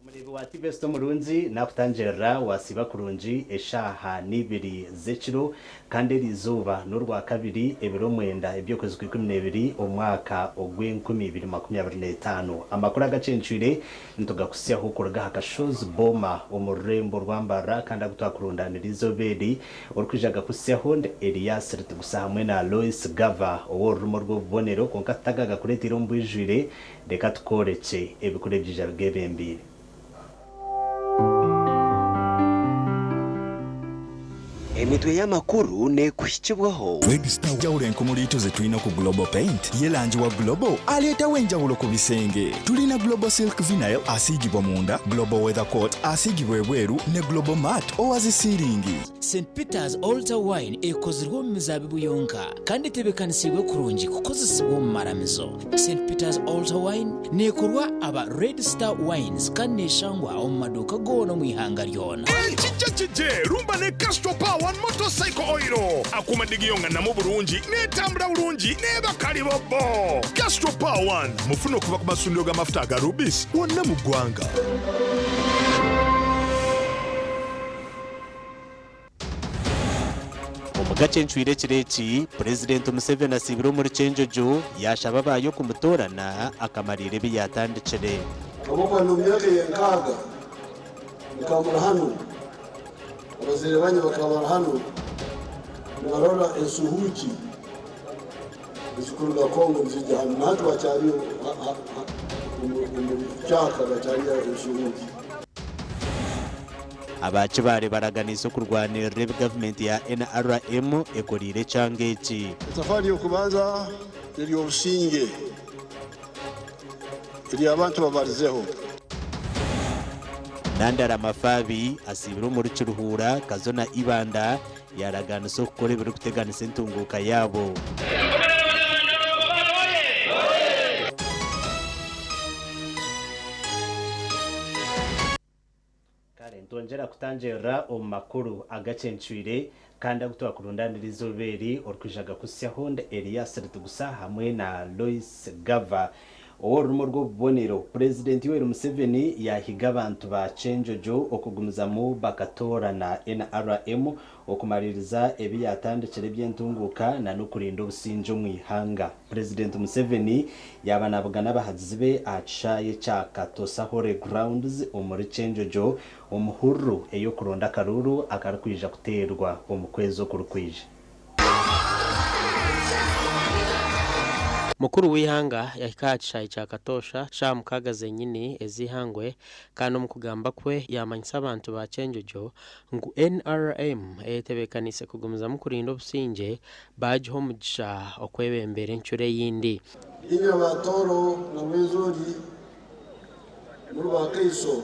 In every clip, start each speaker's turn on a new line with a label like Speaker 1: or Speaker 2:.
Speaker 1: Omureebi wa TVS omurungi nakutangirira wasiiba kurungi eshaaha n'ibiri z'ekiro kandi eri izooba n'orwakabiri ebiro mwenda eby'okwezi kwa 12 omwaka ogw'enkumi ibiri makumi abiri n'etaano. Amakuru agacencwire nitugakutsyaho kuruga aha Kashozi Boma omu rurembo rwa Mbarara kandi agu twakurundaanira eizooba eri orikwija agakutsyaho ndi Elias Rutigusa hamwe na Lois Gava ow'orurimi orw'obubonero kwonka tutagagakureeteire omu bwijwire reka tukworekye ebikuru ebiija bigebembeire.
Speaker 2: Emitwe y'amakuru neekuhikibwaho.
Speaker 3: Red Star Njawulo enkumuliitu ze tulina ku Global Paint ye langi wa Global aleetawo enjawulo ku bisenge. Tulina Global Silk Vinyl asiigibwa munda, Global Weather Coat asiigibwa ebweru ne Global Mat owa zi siiringi.
Speaker 4: St Peter's Altar Wine ekozirwe omu mizaabibu yonka kandi etebeekanisiibwe kurungi kukozesibwa omu maramizo. St Peter's Altar Wine neekorwa aba Red Star Wines kandi neeshangwa omu maduuka goona omu ihanga ryona.
Speaker 5: Ekija kije rumba ne Castrol Power One Motorcycle Oil. Akuuma digiyo nga namu bulungi, n'etambula bulungi n'eba kalibobbo. Castrol Power One mufune okuva ku masundiro g'amafuta aga Rubis wonna mu ggwanga.
Speaker 1: Omu gakye encwire ekiro eki, Purezidenti Museveni asiibire omuri Kyenjojo yaashaba abaayo kumutoorana akamariira ebi yaatandikire.
Speaker 6: Ahabw'okuba n'omu myaka ey'enkaaga mukaba muri hanu, abazaire banyu bakaba bari hanu nibarora ensuhuuki ezikuruga Congo niziija hanu. Na hati bakyariyo omu kyaka bakyariyo ensuhuuki.
Speaker 1: Aba Kibaale baraganiise okurwanirira ebi gavumenti ya NRM ekoreire ekyanga eki.
Speaker 6: Etafaari y'okubanza n'ery'obusinge eri abantu babarizeho.
Speaker 1: Nandala Mafabi asiibire omuri Kiruhura, Kazo na Ibanda yaaragaanisa okukora ebirikuteganisa entunguuka yaabo. Kare nitwongyera kutangirira omu makuru agacencwire kandi agu twakurundaanira eizooba eri orikwija gakuhitsyaho ndi Elias Rutigusa hamwe na Lois Gava. Ow'orurimi orw'obubonero, Purezidenti Yoweri Museveni yaahiga abantu ba Kyenjojo okugumizamu bakatoorana NRM okumariiriza ebi yaatandikire eby'entunguuka na n'okurinda obusingye omu ihanga. Purezidenti Museveni yaaba naabugana abahagizi be aha kishaayi ekya Katosahore Grounds omuri Kyenjojo omu hururu ey'okuronda akaruuru akarikwija kuteerwa omu kwezi okurikwija.
Speaker 7: Mukuru w'eihanga yahika aha kishaayi kya Katoosha shaaha mukaaga zenyini ez'eihangwe kandi omu kugamba kwe yaamanyisa abantu ba Kyenjojo ngu NRM eyetebeekaniise kugumizamu kurinda obusingye baagiha omugisha okwebembera encuro eyindi.
Speaker 6: Inywe aba Tooro na Rwenzori muri baakaiso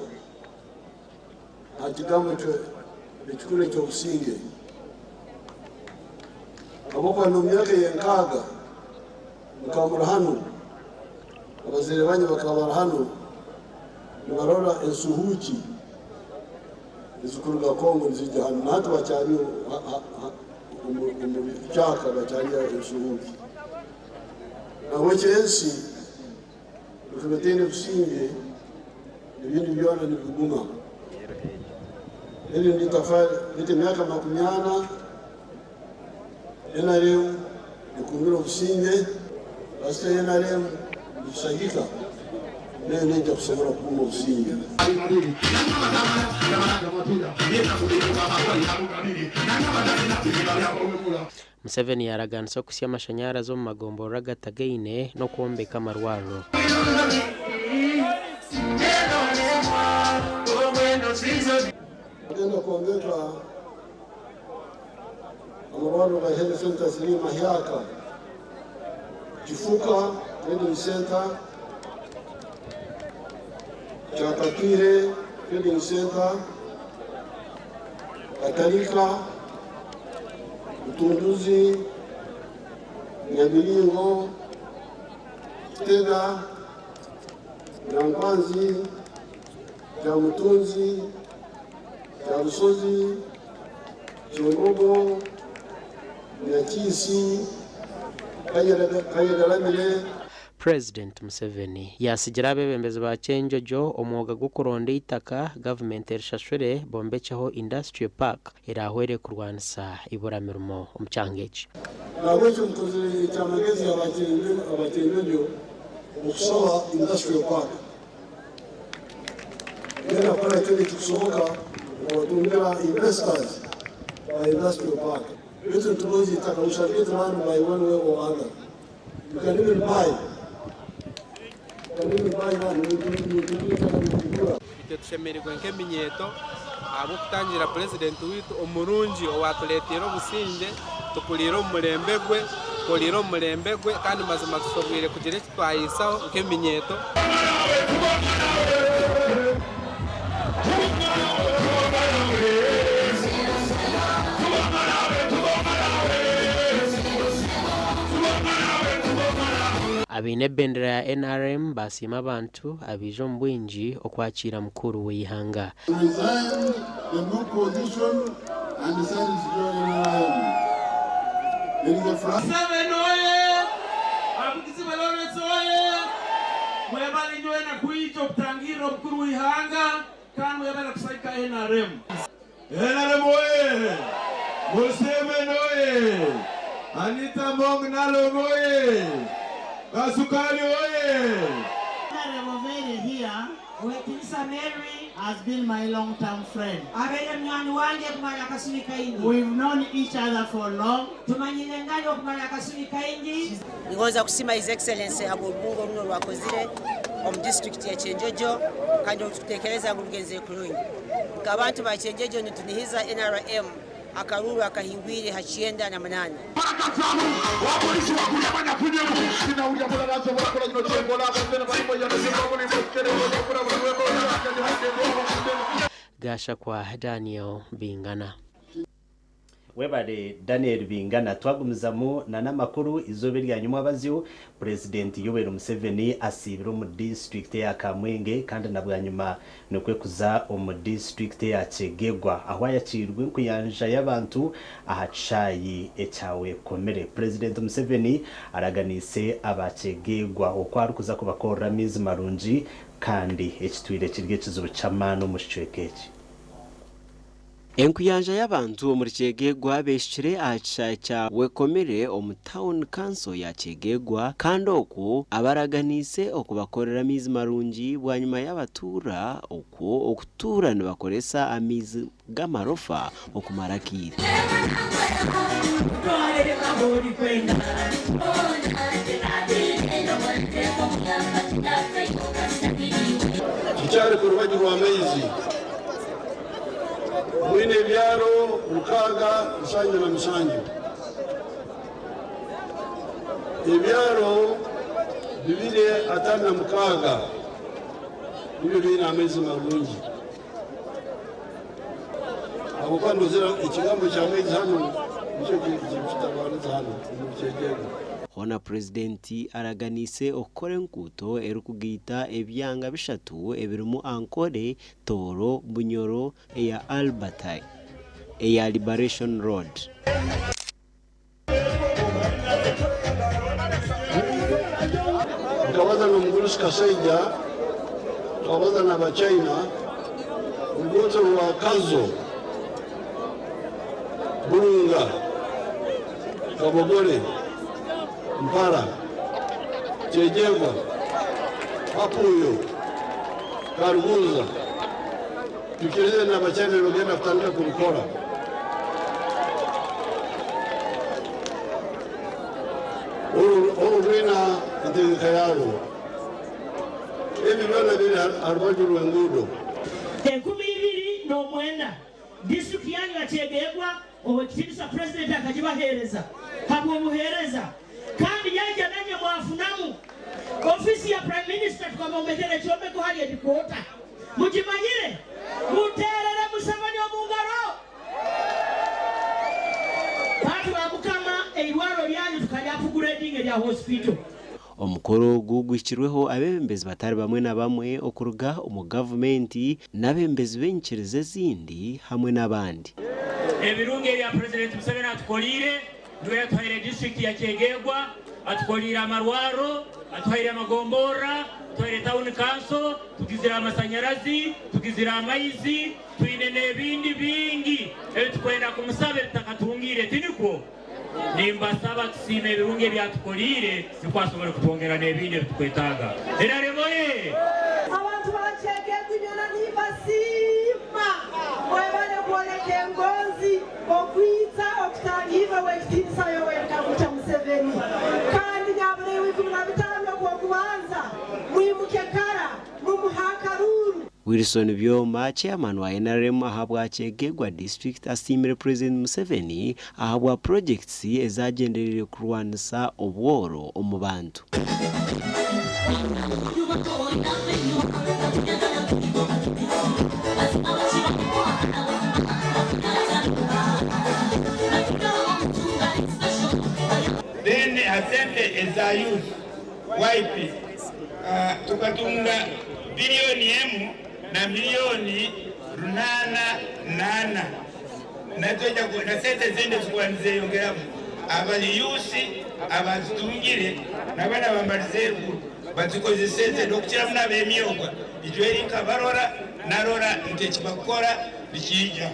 Speaker 6: aha kigambo ekikuru eky'obusinge, ahabw'okuba n'omu myaka ey'enkaaga mukaba muri hanu, abazaire banyu bakaba bari hanu nibarora ensuhuuki ezikuruga Congo niziija hanu, na hati bakyariyo omu kyaka bakyariyo ensuhuuki. Nahabwekyo ensi ekaba etaine businge, ebindi byona nibiguma. Erindi itafaari, beitu emyaka makumi ana NRM ekuumire obusinge, kasita NRM nitushagika Nayo neija kusobora kukuuma obusinge.
Speaker 7: Museveni yaaraganisa okuhitsya amashanyarazi omu magomborora agatagaine n'okwombeka amarwariro.
Speaker 6: Tugenda kwombeka amarwariro ga health centers ziri mahyaka, Kifuka Trading Center, Kyakatwire Trading Center, Katarika, Butunduzi, Nyamiringo, Kitega, Nyankwanzi, Kyamutunzi, Kyarusozi, Kyembogo, Nyakiisi, Kayagaramire.
Speaker 7: Purezidenti Museveni yaatsigira abeebembezi ba Kyenjojo omwoga gw'okuronda eitaka gavumenti erishashure bombekyeho Industrial Park eraahwere kurwanisa eibura mirimo omu kyanga eki.
Speaker 6: Nahabwekyo mukozire ekyamagezi aba Kyenjojo okusaba Industrial Park. Tugenda kukora kyona ekirikusoboka okubatungira investors ba Industrial Park. Beitu nitugonza eitaka, we shall get land by one way or other. You can even buy. You can even buy land. Nitugura eitaka nitugura.
Speaker 8: Itwe tushemereirwe nk'eminyeeto ahabw'okutangira purezidenti waitu omurungi owatureeteire obusingye, tukuriire omu murembe gwe, tukuriire omu murembe gwe kandi mazima tushoboire kugira eki twahisaho nk'eminyeeto.
Speaker 7: Abaine ebendera ya NRM baasiima abantu abaija omu bwingi okwakiira mukuru w'eihanga.
Speaker 6: Resigned the new position and decided to join NRM. There is a flag.
Speaker 9: Museveni oye! Abavugizi ba Lawrence oye! Mwebale nyowe na kwija okutangirira omukuru w'ihanga kandi mwebale kusagika NRM.
Speaker 10: NRM oye! Museveni oye! Anita Among Nalongo oye! Kasukari oye!
Speaker 11: Honorable Mary here,
Speaker 12: Oweekitiibwa Mary
Speaker 11: has been my long-term friend.
Speaker 12: abeire munywani wange okumara akasumi kaingi.
Speaker 11: We've known each other for long.
Speaker 12: Tumanyire ngani okumara akasumi kaingi.
Speaker 13: Ngonza kusima His Excellency habw'orubungo runo rwakozire omu disitulikiti ya Kyenjojo kandi tutekereza ngu rugenzire kurungi. Nk'abantu ba Kyenjojo nitunihiza NRM akaruru akahingwire ha 98.
Speaker 7: Gashakwa Daniel Bingana.
Speaker 1: Webale Daniel Bingana. Twagumizamu na n'amakuru izooba eryanyuma abazyo Purezidenti Yoweri Museveni asiibire omu disitulikiti ya Kamwenge kandi na bwanyima nikwe kuza omu disitulikiti ya Kyegegwa ahu ayakiirwe enkuyanja y'abantu aha kishaayi ekya Wekomere. Purezidenti Museveni araganiise aba Kyegegwa oku arikuza kubakorera amaizi marungi kandi ekitwire kiri ekizibu ky'amaani omu kicweka eki.
Speaker 2: Enkuyanja y'abantu omuri Kyegegwa beeshukire aha kishaayi kya Wekomere omu tawuni kanso ya Kyegegwa kandi okwo abaraganiise okubakorera amaizi marungi bwanyima y'abatuura okwo okutuura nibakoresa amaizi g'amarofa okumara akaire.
Speaker 6: Kikyari ku rubaju rw'amaizi mwine ebyaro 677, ebyaro 256 nibyo biine amaizi marungi. Ahabw'okuba ndozera ekigambo ky'amaizi hanu nikyo kitabandiza hanu omu Kyegegwa.
Speaker 2: Hoona Purezidenti araganiise okukora enguuto erikugaita ebyanga bishatu ebirimu Ankole, Tooro, Bunyoro eya Albertine eya Liberation Road.
Speaker 6: Nkabaza n'omugurusi Kasaija, twabaza n'Abachina, oruguuto rwa Kazo, Burunga, Kabogore, Mpara, Kyegegwa, Papuyo, Karuguza tukirize n'abachina bagenda kutandika kurukora. Oru rwina entegeka yarwo, ebi byona biri ha rubaju rw'enguudo.
Speaker 11: 2009 disitulikiti yanyu ya Kyegegwa owekitiinisa purezidenti akagibaheereza habw'obuheereza, kandi yaija nanye mwafunamu ofiisi ya prime minister, tukabombekera ekyombeko hali headquarter. Mugimanyire, muterere Museveni omungaro. Bantu ba Mukama, eirwaro lyanyu tukalya upgrading erya hospital.
Speaker 2: Omukoro ogu guhikirweho abeebembezi batari bamwe na bamwe okuruga omu gavumenti n'abeebembezi b'enyikiriza ezindi hamwe n'abandi.
Speaker 14: Ebirungi ebya Purezidenti Museveni atukoriire, niwe yatuhaire disiturikiti ya Kyegegwa, atukoriire amarwaro, atuhaire amagomborora, atuhaire tawuni kanso, tugizire amasanyarazi, tugizire amaizi, twine n'ebindi bingi ebi tukwenda kumusaba ebitakatungire, tinikwo? Nimbasaba tusiime ebirungi ebi atukoriire nukwo asobole kutwongera n'ebindi ebi tukwetaaga. NRM oye!
Speaker 12: Abantu ba Kyegegwa inywena nimbasiima, mwebale kwoleka engonzi okwija okutangirra ow'ekitiinisa Yoweri Kaguta Museveni. Kandi nyabureewa 15 ogw'okubanza mwimuke kara mumuhe akaruuru.
Speaker 2: Wilson Byoma, Chairman wa NRM ahabwa Kyegegwa district asiimire Purezidenti Museveni ahabwa purojekiti ezagyendereire kurwanisa obworo omu bantu.
Speaker 15: Then ha sente eza youth YP, tukatunga biliyoni 1 na miliyoni 804 na sente zindi zikuba nizeyongeramu. Abali youth abazitungire n'abana bambalize eruguru bazikozeseze n'okukiramu n'ab'emyogwa ijo eri nkabarora narora nti ekibakukora nikiija.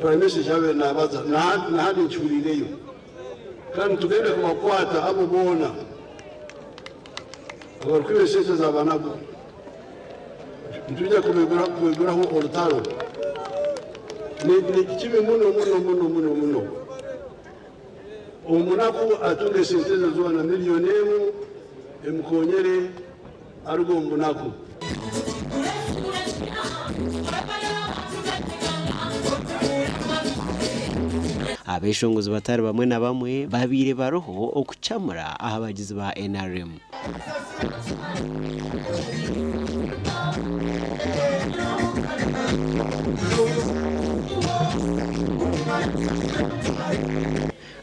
Speaker 6: Prime Minister kyabaire naabaza nahandi nkihuriireyo, kandi tugende kubakwata abo boona abarikwiba esente z'abanaku, nitwija kubiguraho orutaro. Ni kibi muno muno muno muno muno omunaku atunga esente ze zoona miliyoni 1 emukonyere aruga omu bunaku.
Speaker 2: Abeshongozi batari bamwe na bamwe babiire baroho okucamura aha bagizi ba NRM.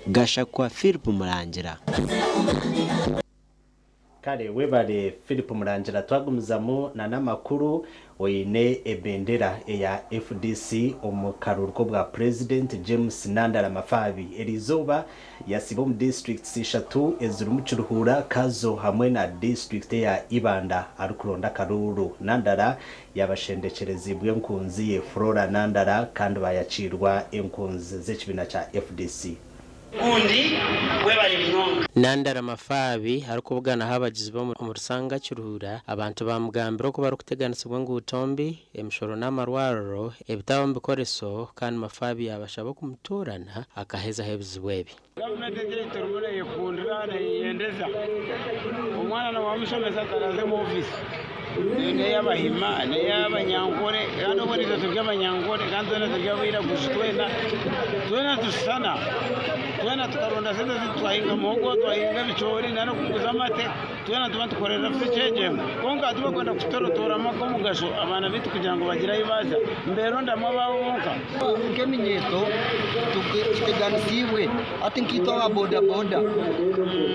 Speaker 2: Gashakwa Philip Murangira.
Speaker 1: Kale webale Philip Murangira, twagumizamu na n'amakuru. Oine ebendera eya FDC omu karuruko bwa President James Nandala Mafabi eriizooba yasiba omu districts 3 ezirimu Kiruhura, Kazo hamwe na district eya Ibanda arikuronda akaruru. Nandala yabashendekyerezibwe enkunzi ye Flora Nandala kandi bayakirwa enkunzi z'ekibiina kya FDC.
Speaker 16: Gundi webale munonga.
Speaker 7: Nandala Mafabi arikubuganaho abagizi bo omu Rusanga Kiruhura, abantu bamugambira oku barikuteganisibwa enguuto mbi, emishoro n'amarwariro ebitabo omu bikoreso, kandi Mafabi yabashaba okumutoorana akahezaho ebizibu ebi.
Speaker 17: Gavumenti egi turimu neyekundira neyeyendeza, omwana niwamushomesa taraze omu ofiisi ney'abahima ney'abanyankore, kandi obwo nitwe turi abanyankore kandi twena turi abairaguzi, twena twena tushushana, twena tukaronda sente zitu twahinga muhogo, twahinga ebicoori n'okuguza amate, twena tuba tukorera fikyegyemu. Kwonka tubakwenda kutorotoramu ak'omugasho abaana baitu kugira ngu bagire ahi baaza mberondamu abaabo bonka.
Speaker 18: Nk'eminyeeto tuteganisibwe ati nkaitwe aba bodaboda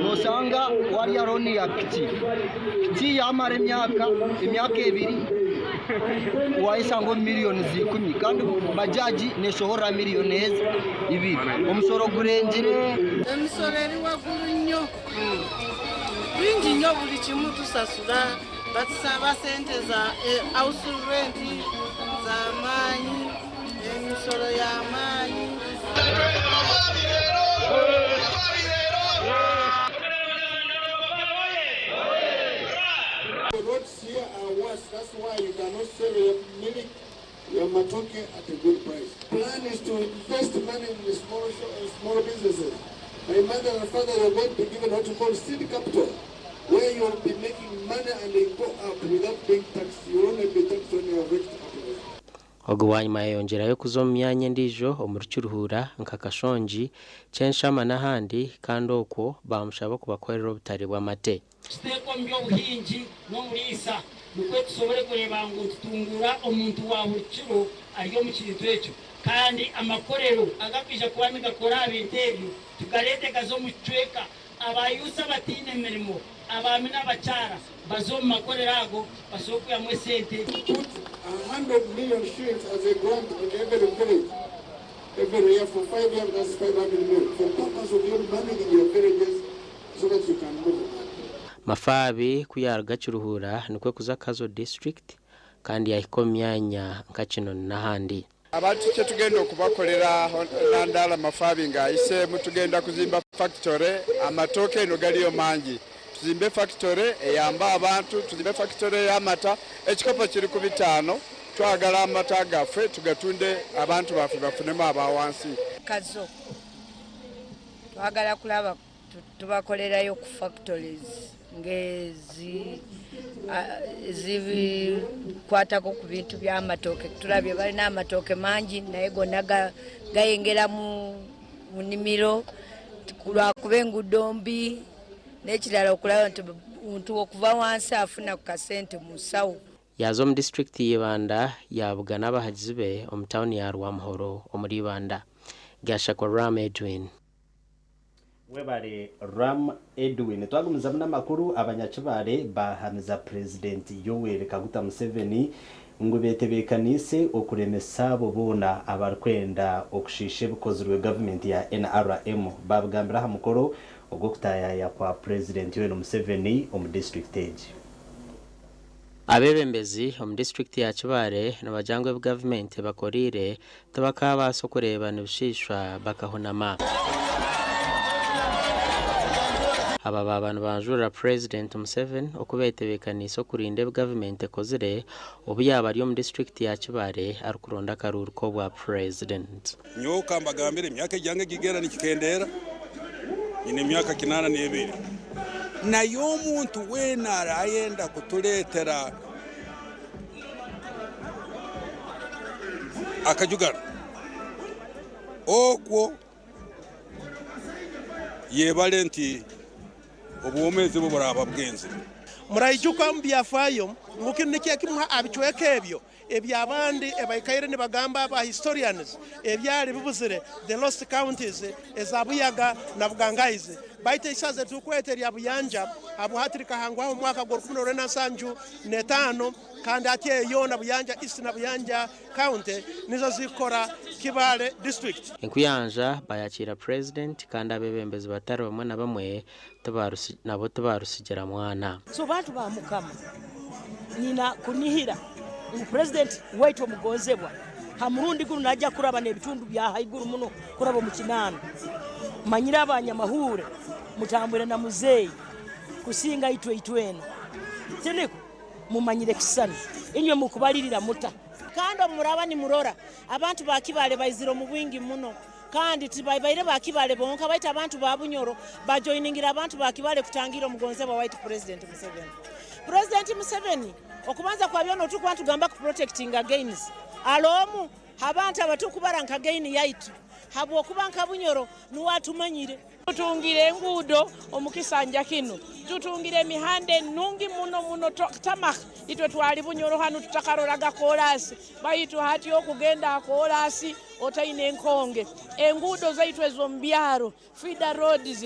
Speaker 18: nosanga wariya looni ya piki, piki yamara emyaka 2 wayesanga omu miliyoni 10, kandi bajaji neshohora miliyoni 2, omusoro gurengire.
Speaker 19: Emisoro eri waggulu nnyo, bingi nnyo, buli kimu tusasula, batusaba sente za house rent z'amaanyi, emisoro y'amaanyi.
Speaker 6: worse. That's why you cannot sell your milk, your matoke at a good price. Plan is to invest money in the small businesses. My mother and father are going to be given what you call seed capital, where you will be making money and they go up without being taxed. You will only be taxed when you have reached happiness.
Speaker 7: Ogu bwanyima yayongyerayo kuza omu myanya endiijo omuri Kiruhura nka Kashongi, Kyenshama n'ahandi kandi okwo baamushaba okubakorera obutare bw'amate.
Speaker 16: Tuteeka omu by'obuhingi n'oburiisa nikwo tusobole kureeba ngu tutunguura omuntu wa buri kiro ari omu kintu ekyo kandi amakorero agakwija kuba nigakora aha bintu ebyo tugareete gaze omu kicweka abayuusi abataine mirimo abaami n'abakyara baze omu makorero ago basobole kwihamu esente.
Speaker 6: Put 100 million shillings as a grant in every village every year for 5 years, that's 500 million, for purpose of you managing your villages so that you can move on.
Speaker 7: Mafabi ku yaaruga Kiruhura nikwo kuza Kazo district kandi yahika omu myanya nka Kinoni n'ahandi.
Speaker 20: Abantu kyetugenda okubakolera Nandala Mafabi ng'ayiseemu, tugenda kuzimba factory. Amatooke eno galiyo mangi, tuzimbe factory eyamba abantu, tuzimbe factory ey'amata. Ekikopo kiri ku 5, twagala amata gaffe tugatunde abantu baffe bafunemu aba wansi.
Speaker 21: Kazo twagala kulaba tubakolerayo ku factories ng'ezi zibikwatako ku bintu by'amatooke. Tulabye balina amatooke mangi naye gonna gayengera mu nnimiro lwakuba enguudo mbi, n'ekirala okulaba nti omuntu okuva wansi afuna ku kasente mu nsawo.
Speaker 7: Yaza omu disitulikiti y'Ibanda yabugana abahagizi be omu tawuni ya Rwamuhoro omuri Ibanda. Gashakwa Ram Edwin.
Speaker 1: Webale Ram Edwin. Twagumizamu n'amakuru, abanyakibare bahamiza Purezidenti Yoweri Kaguta Museveni ngu betebeekaniise okuremesa abo boona abarikwenda okushiisha ebikozirwe gavumenti ya NRM. Babigambira aha mukoro ogw'okutayaaya kwa Purezidenti Yoweri Museveni omu disitulikiti egi.
Speaker 7: Abeebembezi omu disitulikiti ya Kibaale nibagira ngu ebi gavumenti ebakoriire tibakaabaasa okureeba nibishiishwa bakahunama. Aba baaba nibanjurira Purezidenti Museveni oku betebeekaniise okurinda ebi gavumenti ekozire obu yaaba ari omu disitulikiti ya Kibaale arikuronda akaruuru k'obwa Purezidenti.
Speaker 22: Nyowe kambagambire, emyaka egyange gigenda nikikendeera, nyine emyaka 82. Naye omuntu weena arayenda kutuleetera akajugano okwo, yebale nti obwomeezi bwe buraba bugenzire.
Speaker 23: Muraijuka omu byafaayo ngu kinu nikyo ekimu aha bicweka ebyo eby'abandi ebaikaire nibagamba aba historians ebyali bibuzire, the lost counties eza Buyaga na Bugangaizi. Baitu eisaza eritukweta erya Buyanja habwahati rikahangwaho omu mwaka gwa 1975, kandi hati eyo yoona Buyanja East na Buyanja County nizo zikukora Kibaale District.
Speaker 7: Enkuyanja bayakiira Purezidenti kandi abeebembezi batari bamwe na bamwe nabo tibarusigira mwana.
Speaker 11: So bantu ba Mukama, nyina kunihira ngu Purezidenti waitu omugonzebwa ha murundi gunu najja kuraba n'ebitundu bya haiguru muno kuraba omu kinaana. Manyire abanyamahure mutambwire na muzeeyi kusinga itwe itwena. Tiniko mumanyire kisani inywe mukubalirira muta.
Speaker 24: Kandi omuraba nimurora abantu ba Kibaale baizire omu bwingi muno, kandi tibabaire ba Kibaale bonka, baita abantu ba Bunyoro bajoiningira abantu ba Kibaale kutangira omugonzebwa waitu President Museveni. President Museveni okubanza kwa byona otukuba tugamba ku protecting gains alomu abantu abatukubara nka gain yaitu habwokuba nka Bunyoro nuwatumanyire.
Speaker 25: Tutungire enguudo omukisanja kino, tutungire emihanda ennungi muno muno tamak itwe twali Bunyoro hanu tutakaroraga koolasi, baitu hati okugenda koolasi otaine enkonge. Enguudo zaitu ez'omu byaro, feeder roads,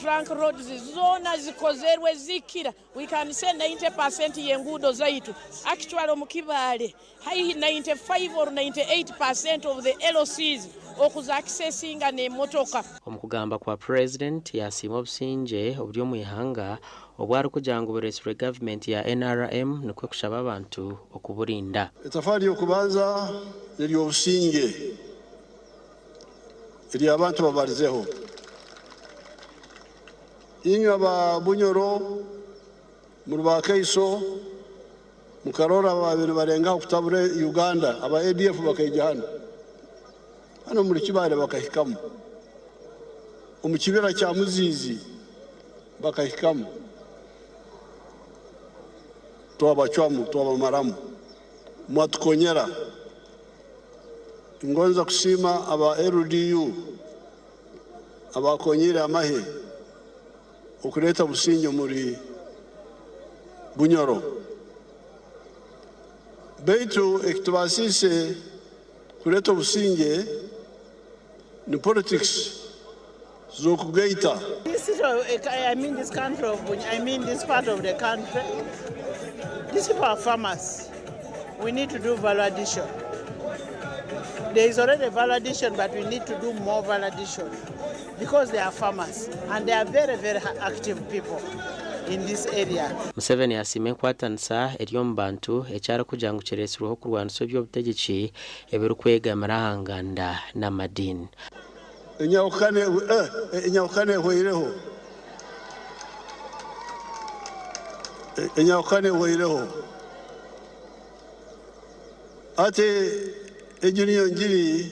Speaker 25: trunk roads zoona zikozerwe zikira. We can say 90% y'enguudo zaitu actually omu Kibaale haihi 95 or 98% of the LCs okuza accessinga n'emmotoka.
Speaker 7: Omu kugamba kwa President yasiima obusingye oburi omu ihanga obu arikugira ngu bureetsirwe gavumenti ya NRM nikwo kushaba abantu okuburinda.
Speaker 6: Etafaari y'okubanza eri obusinge eri abantu babarizeho. Inywe aba Bunyoro muri ba Kaiso Mukarora ababire nibarengaho kutabura Uganda, aba ADF bakaija hanu. Hanu omuri Kibaale bakahikamu. Omu kibira kya Muziizi bakahikamu. Twabacwamu, twabamaramu. Mwatukonyera. Ningonza kusiima aba LDU abakonyiire amahe okureeta obusinge omuri Bunyoro. Beitu ekitubaasiise kureeta obusinge ni politics z'okugaita.
Speaker 3: This is, I mean, this country of, I mean, this part of the country, these people are farmers. We need to do value addition. There is already value addition, but we need to do more value addition because they are farmers and they are very, very active people in this area.
Speaker 7: Museveni asiima enkwatanisa eri omu bantu eki arikugira ngu kireetsirweho okurwanisa eby'obutegyeki ebirikwegamira aha nganda n'amadiini.
Speaker 6: Enyahukana eh, enyahukana ehweireho. Enyahukana ehweireho. Ati egyo niyo ngiri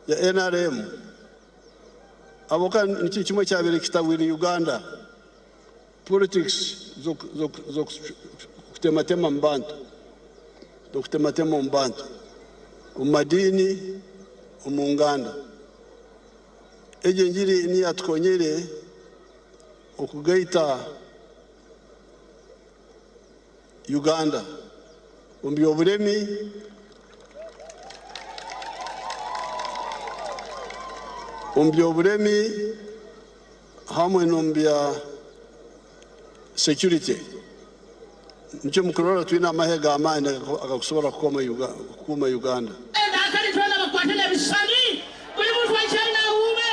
Speaker 6: ya NRM. Ahabw'okuba nikyo kimwe ekyabaire kitabwire Uganda, politics z'okutematema omu bantu, z'okutematema omu bantu, omu madiini, omu nganda. Egyo engiri niyo yatukonyeire okugaita Uganda omu by'oburemi, omu by'oburemi hamwe n'omu bya security. Nikyo mukurora twine amahe g'amaani agakusobora kukuuma Uganda.
Speaker 11: Akari twena bakwate n'ebishushani buri muntu akyalina awuube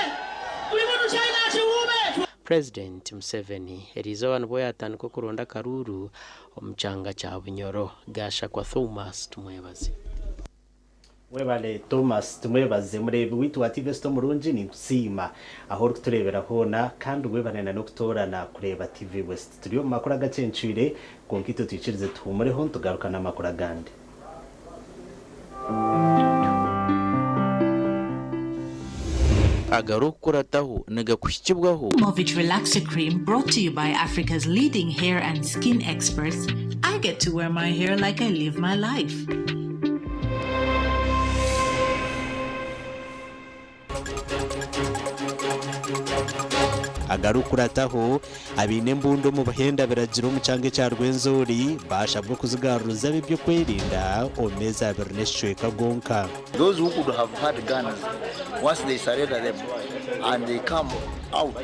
Speaker 11: buri muntu kyalina akiwuube.
Speaker 7: Purezidenti Museveni eriizooba nibwo yaatandika okuronda akaruuru omu kyanga kya Bunyoro. Gashakwa Thomas Tumwebaze.
Speaker 1: Webale Thomas Tumwebaze mureebi waitu wa TV West omurungi ninkusiima ahu orikutureebera hoona kandi webale na n'okutoorana kureeba TV West. Turi omu makuru agacencwire kwonka itwe twikirize tuhuumureho nitugaruka n'amakuru agandi.
Speaker 4: Agarikukurataho nigakuhikibwaho.
Speaker 5: Movit Relaxer Cream brought to you by Africa's leading hair and skin experts. I get to wear my hair like I live my life.
Speaker 1: Agarikukurataho, abaine embundu omu buhenda biragiro omu kyanga ekya Rwenzori baashabwa okuzigaruza ab'eby'okwerinda omu meezi abiri n'ekicweka gonka.
Speaker 8: Those who could have had guns, once they surrender them and they come out.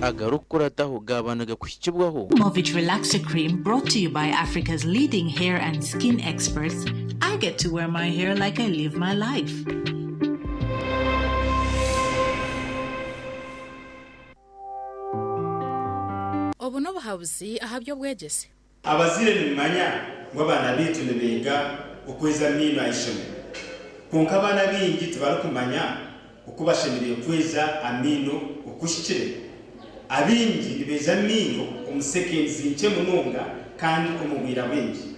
Speaker 4: Agarikukurataho gaaba nigakuhikibwaho.
Speaker 5: Movit Relaxer Cream brought to you by Africa's leading hair and skin experts. I get to wear my hair like I live my life.
Speaker 9: Obu n'obuhabuzi aha by'obwegyese.
Speaker 26: Abazaire nimumanya ngu abaana baitu nibeega okweza amaino aha ishomero. Kwonka abaana abaingi tibarikumanya oku bashemereire kweza amaino okuhikire. Abaingi nibeeza amaino omu seconds nkye munonga kandi omu bwira bwingi.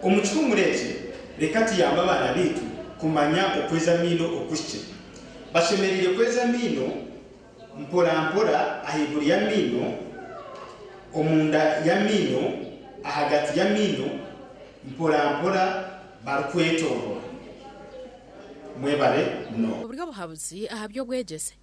Speaker 26: Omu kihuumuro eki, reka tuyambe abaana baitu kumanya okweza amaino okuhikire. Bashemereire kweza amaino mporampora ahaiguru y'amaino, omunda y'amaino, ahagati y'amaino, mporampora barikwetorora. Mwebare munonga.
Speaker 9: Oburyo obuhabuzi aha by'obwegyese.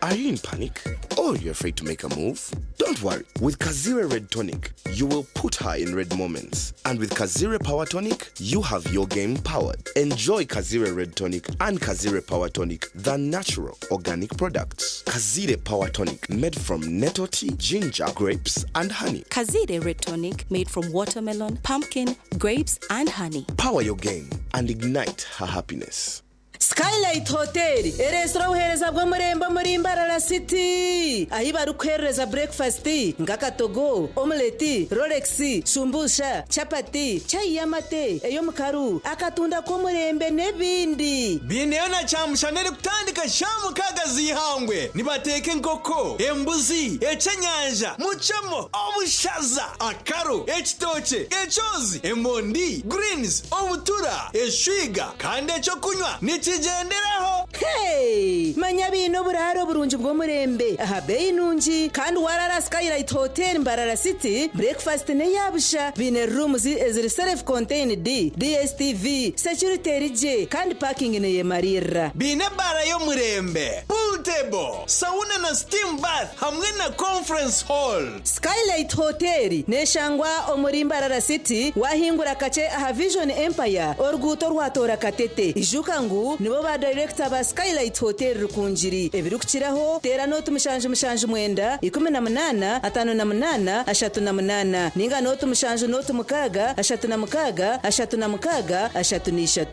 Speaker 27: Are you in panic or you're afraid to make a move? Don't worry. With Kazire Red Tonic, you will put her in red moments. And with Kazire Power Tonic, you have your game powered. Enjoy Kazire Red Tonic and Kazire Power Tonic, the natural organic products. Kazire Power Tonic, made from nettle tea, ginger, grapes, and honey.
Speaker 28: Kazire Red Tonic, made from watermelon, pumpkin, grapes, and honey.
Speaker 27: Power your game and ignite her happiness.
Speaker 2: Skylight Hotel ereetsire obuheereza bw'omurembe omuri Mbarara City ahi barikuheerereza breakfast nk'akatogo, omelette, rolex, shumbusha, chapati, chai y'amate, ey'omukaru, akatunda k'omurembe n'ebindi.
Speaker 10: Biineyo na kyamushana erikutandika shaaha mukaaga z'eihangwe. Nibateeka enkoko, embuzi, ekyenyanja, mucemo, obushaza, akaro, ekitookye, ekyozi, emondi, greens, obutura, eshwiga kandi ekyokunywa nikigyenderaho.
Speaker 2: Hey! Manya biine oburaaro burungi bw'omurembe aha beeyi nungi kandi waraara Skylight Hotel Mbarara City, breakfast n'eya busha. Biine rooms eziri self contained, DSTV, security eri gye kandi parking neyemariirira.
Speaker 10: Biine ebaara y'omurembe, pool table, sauna na steam bath hamwe na conference hall.
Speaker 2: Skylight Hotel neshangwa omuri Mbarara City wahingura kakye aha Vision Empire oruguuto orwatoora Katete. Ijuka ngu nibo ba dayirekita ba Skylight Hotel Rukungiri. Ebirikukiraho teera nooti 779 18 58 38 ninga nooti 7 nooti 6 36 36 33.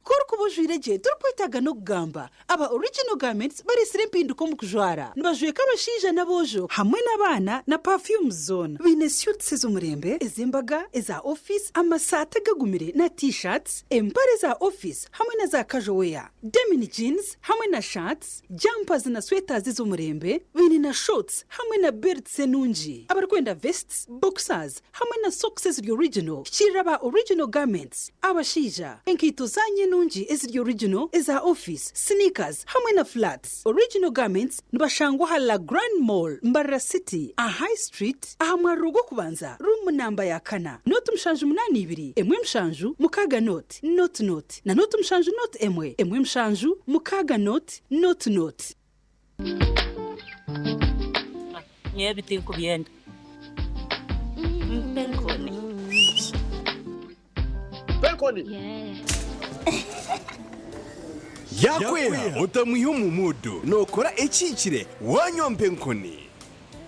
Speaker 12: Ku orikuba ojwaire gye torikwetaaga n'okugamba. Aba Original Garments bareetsire empinduka omu kujwara. Nibajweka abashaija n'aboojo hamwe n'abaana na perfumes zoona. Baine suits ez'omurembe, ez'embaga, eza ofiisi, amasaati agagumire na T-shirts, empare za ofiisi hamwe na za casual wear, denim jeans hamwe na shirts, jumpers na sweaters ez'omurembe. Baine na shorts hamwe na belts enungi. Abarikwenda vests, boxers hamwe na socks eziri original, hikiirira aba Original Garments. Abashaija, enkaito zaanyu enungi eziri original, eza ofiisi, sneakers hamwe na flats. Original Garments nibashangwa aha La Grande Mall, Mbarara City, aha High Street, aha mwariro gw'okubanza, room namba ya kana, nooti 782 1 7 6 nooti nooti nooti na nooti 7 nooti 1 1 7 6 nooti nooti nooti.
Speaker 13: Nyowe ebi tinkubyenda. Mpa enkoni.
Speaker 14: Mpa enkoni.
Speaker 27: Yaakweha otamwiha omu muudu, nookora ekihikire waanywa mpa enkoni.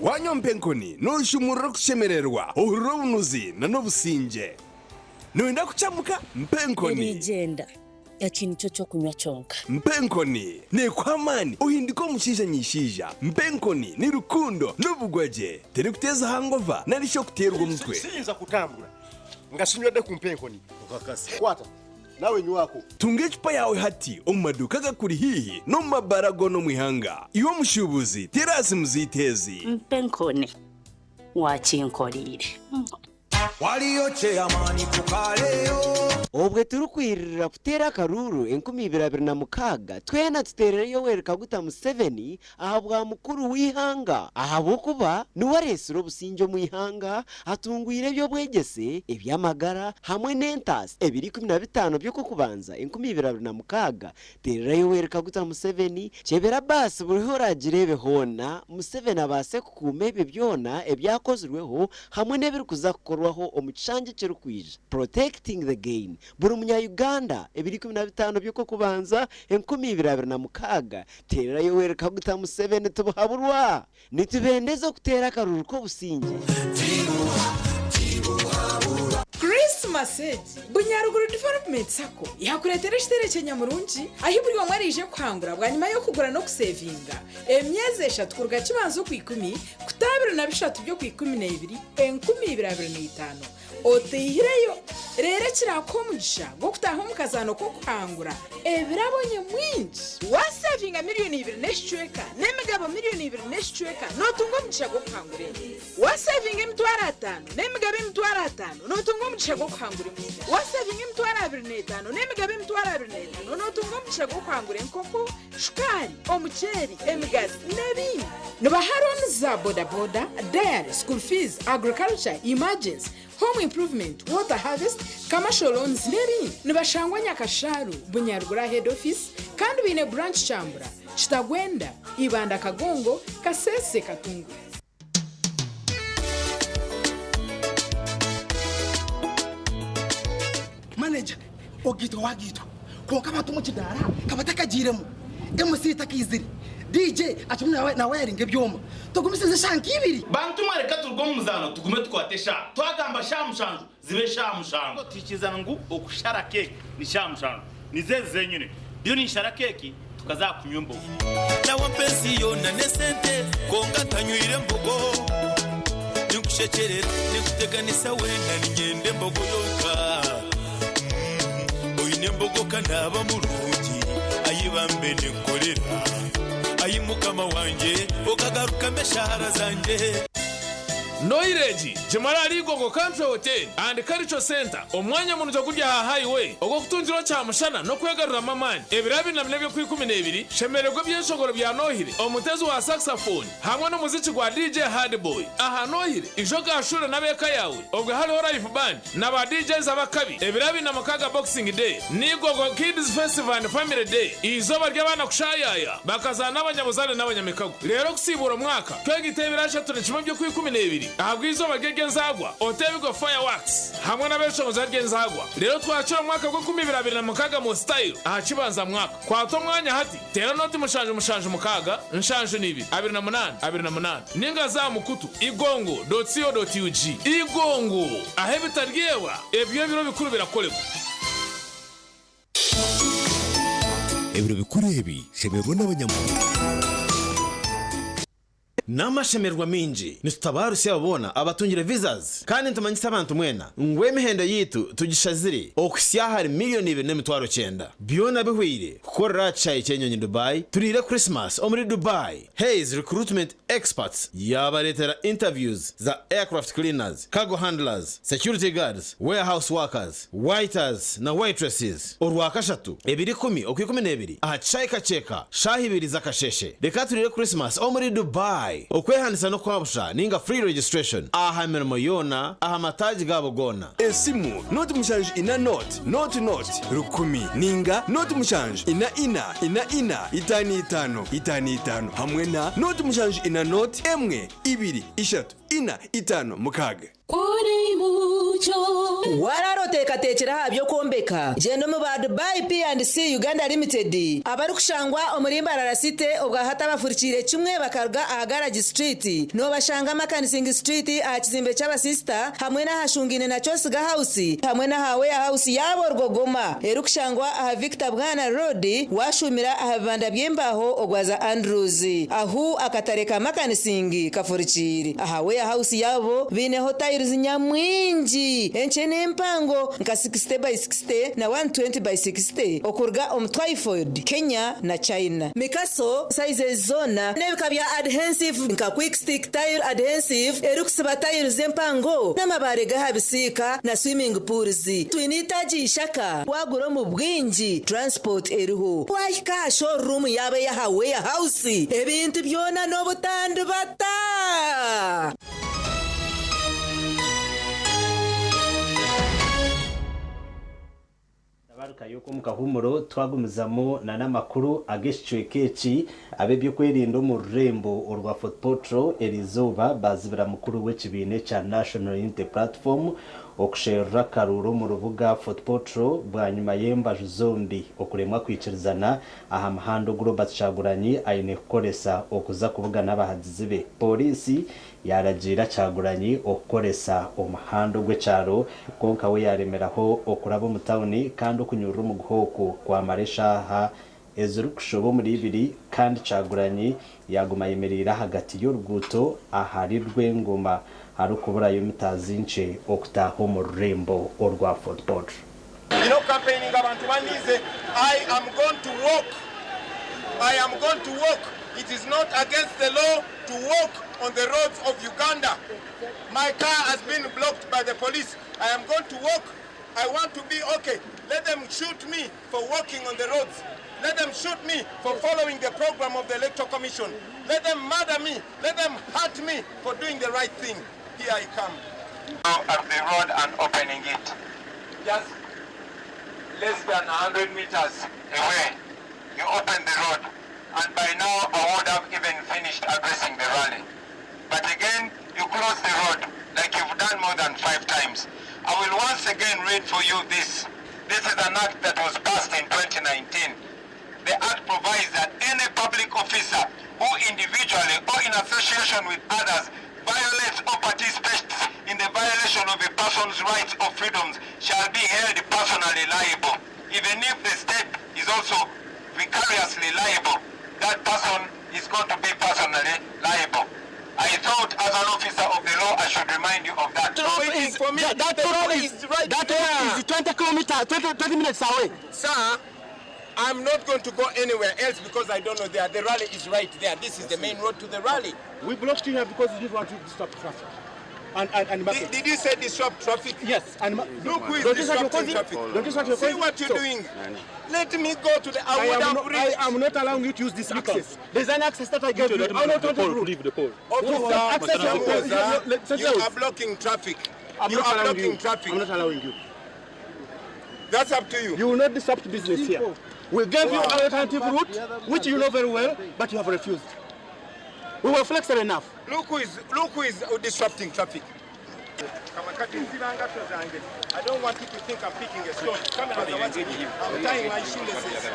Speaker 27: Waanywa mpa enkoni, nooshumurura okushemererwa, ohurira obunuzi n'obusingye. Nooyenda kukyamuka? Mpa enkoni.
Speaker 13: Erigyenda. Eki nikyo ky'okunywa kyonka.
Speaker 27: Mpa enkoni. Neekuha amaani ohinduke omushaija nyishaija. Mpa enkoni ni rukundo n'obugwagye. Terikuteeza hangova nari shi okuteerwa omutwe.
Speaker 14: Siyinza kutambura nga sinywedde ku mpa enkoni. Kwata nawe nywako.
Speaker 27: Tunga ecupa yaawe hati omu maduuka agakuri haihi n'omu mabaara goona omu ihanga. Iwe omushuubuzi, teera aha simu zaitu ezi.
Speaker 13: Mpa enkoni. Waakinkoreire.
Speaker 15: Waliyo chairman tukaleyo.
Speaker 17: Obwe turikwirira kuteera akaruuru 2026, twena tuteerere Yoweri Kaguta Museveni aha bwa mukuru w'eihanga ahabw'okuba niwe areetsire obusingye omu ihanga, atungwire eby'obwegyese, eby'amagara hamwe n'entaasa. Ebiro 15 by'Okwokubanza 2026, teerera Yoweri Kaguta Museveni, kyebera baasi buri ahu oraagireebe hoona, Museveni abaase kukuuma ebyo byona ebyakozirweho hamwe n'ebirikuza kukorwaho omu kishangye ekirikwija. Protecting the gain. Buri munya-Uganda, ebiro 15 by'Okwokubanza, 2026, teerera Yoweri Kaguta Museveni tibuhaburwa! Nitubendeza okuteera akaruru k'obusingye.
Speaker 18: Krisimasi egi, Bunyaruguru Development Sacco yaakureetera ekiteere ky'enyamurungi ahi buri omwe araije kuhangura bwanyima y'okugura n'okuseevinga emyezi eshatu kuruga Kibanza Okwikumi kuta 23 by'Okwikumineebiri 2025 otaihireyo reero ekiraakuha omugisha gw'okutaaha omu kazaano k'okuhangura ebirabo nyamwingi. Waaseevinga miriyoni ibiri n'ekicweka n'emigabo miriyoni ibiri n'ekicweka nootunga omugisha gw'okuhangura ente. Waaseevinga 500,000 n'emigabo 500,000 nootunga omugisha gw'okuhangura embuzi. Waaseevinga 25,000 n'emigabo 25,000 nootunga omugisha gw'okuhangura enkoko, shukaari, omuceeri, emigazi n'ebindi. Nibaha looni za bodaboda, dairy, school fees, agriculture, emergency, home improvement, water harvest, commercial loans n'ebindi. Nibashangwa Nyakashaaru, Bunyaruguru aha head office kandi baine branch Kyambura, Kitagwenda, Ibanda Kagongo, Kasese Katunguru.
Speaker 29: Manager, ogaitwa wagaitwa kwonka abantu omu kidaara ka batakagiiremu, MC takaizire, DJ akirimu nawayaringa ebyoma. Tugumisirize eshaaha nk'ibiri.
Speaker 30: Bantu mwe reka turuge omu muzaano tugume tukwate eshaaha. Twagamba shaaha mushanju, zibe shaaha mushanju. Twikirizana ngu okushara keeki ni shaaha mushanju. Nizo ezi zenyine. Ndiyo ninshara keeki tukaza aha kunywa embogo.
Speaker 10: Nawe ampa ensi yoona n'esente kwonka ntanywire mbogo. Ninkushekyerera, ninkuteganisa weena niinyenda embogo yonka. Oine embogo ka naaba murungi, ai bambe ninkukorera. Ai Mukama wangye, okagarukamu eshaara zangye.
Speaker 3: Noiregi, gimara ahari Igogo Country Hotel and Cultural Centre, omwanya murungi oguri aha highway ogw'okutungiraho kyamushana n'okwegaruramu amaani. Ebiro 24 by'Okwikumineebiri, shemererwa ebyeshongoro bya Nohire, omutezi wa saxophone hamwe n'omuziki gwa DJ Hardboy. Aha Nohire, ija ogaashuure n'ab'eka yaawe obwe hariho live band na ba DJs ab'akabi. Ebiro 26 Boxing Day ni Igogo Kids Festival and Family Day, eizooba ry'abaana kushaayaaya bakazaana n'abanyabuzaare n'abanyamikago. Reero okusiibuura omwaka, twegaite ebiro 31 by'Okwikumineebiri ahabw'eizooba ry'ery'enzaarwa, oteebigwe fireworks hamwe n'abeeshongozi ary'enzaarwa. Reero twakire omwaka gw'enkumibiri abiri na mukaaga mu style aha kibanza mwaka. Kwata omwanya hati, teera 0 7 7 6 72 28 28 ninga za mukutu igongo.co.ug. Igongo, ahu ebitaryebwa ebyo ebiro bikuru birakoregwa.
Speaker 6: Ebiro bikuru ebi shemererwa n'abanyamuhanga.
Speaker 16: N'amashemererwa maingi nitutabaarusya abo boona abatungire visas kandi nitumanyisa abantu mwena ngu emihendo yaitu tugishazire okuhitsya ahari 2,900,000. Byona bihweire kukorera aha kishaayi ky'enyonyi Dubai, turiire Christmas omuri Dubai. Hays Recruitment Experts yaabareetera interviews za aircraft cleaners, cargo handlers, security guards, warehouse workers, waiters na waitresses Orwakashatu, ebiro 10 Okwikumineebiri aha kishaayi Kakyeka shaaha ibiri z'akasheeshe. Reka turiire Christmas omuri Dubai. Okwehandiisa n'okwabusha ninga free registration aha mirimo yoona aha mataagi gaabo goona.
Speaker 19: Esimu, 074 0 0 100 ninga 074 4 4 5 5 5 5 hamwe na 074 0 1 2 3 4 5 6.
Speaker 2: Warara oteekateekire aha by'okwombeka, gyenda omu ba Dubai P&C Uganda Limited abarikushangwa omuri Mbarara City obwahati abafurikiire kimwe bakaruga aha Garage Street. Noobashanga Makanising Street aha kizimbe ky'abasisita hamwe n'ahashungaine na Kyosiga House hamwe n'aha Warehouse yaabo Rwogoma erikushangwa aha Victor Bwana Road washuumira aha bibanda by'embaaho ogwaza Andrews ahu akatare ka Makanising kafurikiire. Aha Warehouse yaabo baineho tiles nyamwingi enkye n'empango nka 60 by 60 na 120 by 60 okuruga omu Twyford, Kenya na China. Mikaso sizes zoona n'ebika bya adhesive nka quick stick tile adhesive erikusiba tiles empango n'amabaare g'aha bisiika na swimming pools. Twine itaagi Ishaka wagura omu bwingi transport eriho. Wahika aha showroom yaabo ey'aha Warehouse ebintu byona n'obutandibata.
Speaker 1: Tabarukayo omu kahuumuro twagumizamu na n'amakuru ag'ekicweka eki. Ab'ebyokwerinda omu rurembo orwa Fort Portal erizooba bazibira mukuru w'ekibiina ekya National Unity Platform okusherura akaruuru omu rubuga Fort Portal bwanyima y'embaju zombi okuremwa kwikirizana aha muhanda ogu Robert Kyagulanyi aine kukoresa okuza kubugana abahagizi be. Pooriisi yaragiira Kyagulanyi okukoresa omuhanda ogw'ekyaro kwonka we yaremeraho okuraba omu tawuni kandi okunyurura omuguha oku kwamara eshaaha ezirikushoba omuri ibiri kandi Kyagulanyi yaguma ayemereire ahagati y'oruguuto ahari Rwengoma harikuburayo mita nkye okutaaha omu rurembo orwa Fort Portal.
Speaker 20: Campaigning abantu bandize. I am going to walk. I am going to walk. It is not against the law to walk on the roads of Uganda. My car has been blocked by the police. I am going to walk. I want to be okay. Let them shoot me for walking on the roads. Let them shoot me for following the program of the Electoral Commission. Let them murder me. Let them hurt me for doing the right thing. Here I come.
Speaker 21: At the road and opening it. Just less than 100 meters away, you open the road. And by now, I would have even finished addressing the rally. But again, you close the road like you've done more than five times. I will once again read for you this. This is an act that was passed in 2019. The act provides that any public officer who individually or in association with others violates or participates in the violation of a person's rights or freedoms shall be held personally liable, even if the state is also seriously liable. That person is going to be personally liable. I thought as an officer of the law, I should remind you of that.
Speaker 20: Waiting for me.
Speaker 29: That
Speaker 20: The
Speaker 29: road
Speaker 20: rally
Speaker 29: is
Speaker 20: is right
Speaker 29: that
Speaker 20: there.
Speaker 29: road is 20 kilometers, 20 minutes away.
Speaker 20: Sir, I'm not going to go anywhere else because I don't know there. The rally is right there. This is the main road to the rally.
Speaker 14: We blocked you here because we didn't want to disrupt traffic. And market.
Speaker 20: Did you say disrupt traffic?
Speaker 14: Yes. And
Speaker 20: Look who is
Speaker 14: Don't you see what you're
Speaker 20: disrupting
Speaker 14: causing?
Speaker 20: traffic.
Speaker 14: Don't you see what you're
Speaker 20: See
Speaker 14: causing?
Speaker 20: what you're
Speaker 14: So-
Speaker 20: doing. Let me go to the. I
Speaker 14: I
Speaker 20: would
Speaker 14: am,
Speaker 20: have
Speaker 14: not, I
Speaker 20: reached.
Speaker 14: am not allowing you to use this access. There's an access that I gave you. I'm not
Speaker 20: The
Speaker 14: Leave the pole.
Speaker 20: Officer,
Speaker 14: Access
Speaker 20: Chamuza, you are blocking traffic.
Speaker 14: I'm
Speaker 20: You
Speaker 14: not
Speaker 20: are
Speaker 14: allowing
Speaker 20: blocking
Speaker 14: you.
Speaker 20: traffic.
Speaker 14: I'm not allowing you.
Speaker 20: That's up to you.
Speaker 14: You will not disrupt business here. We gave you an alternative route, which you know very well, but you have refused. We were flexible enough.
Speaker 20: Look who is disrupting traffic. I don't want you to think I'm picking a stone. Come here, I'm tying my shoelaces.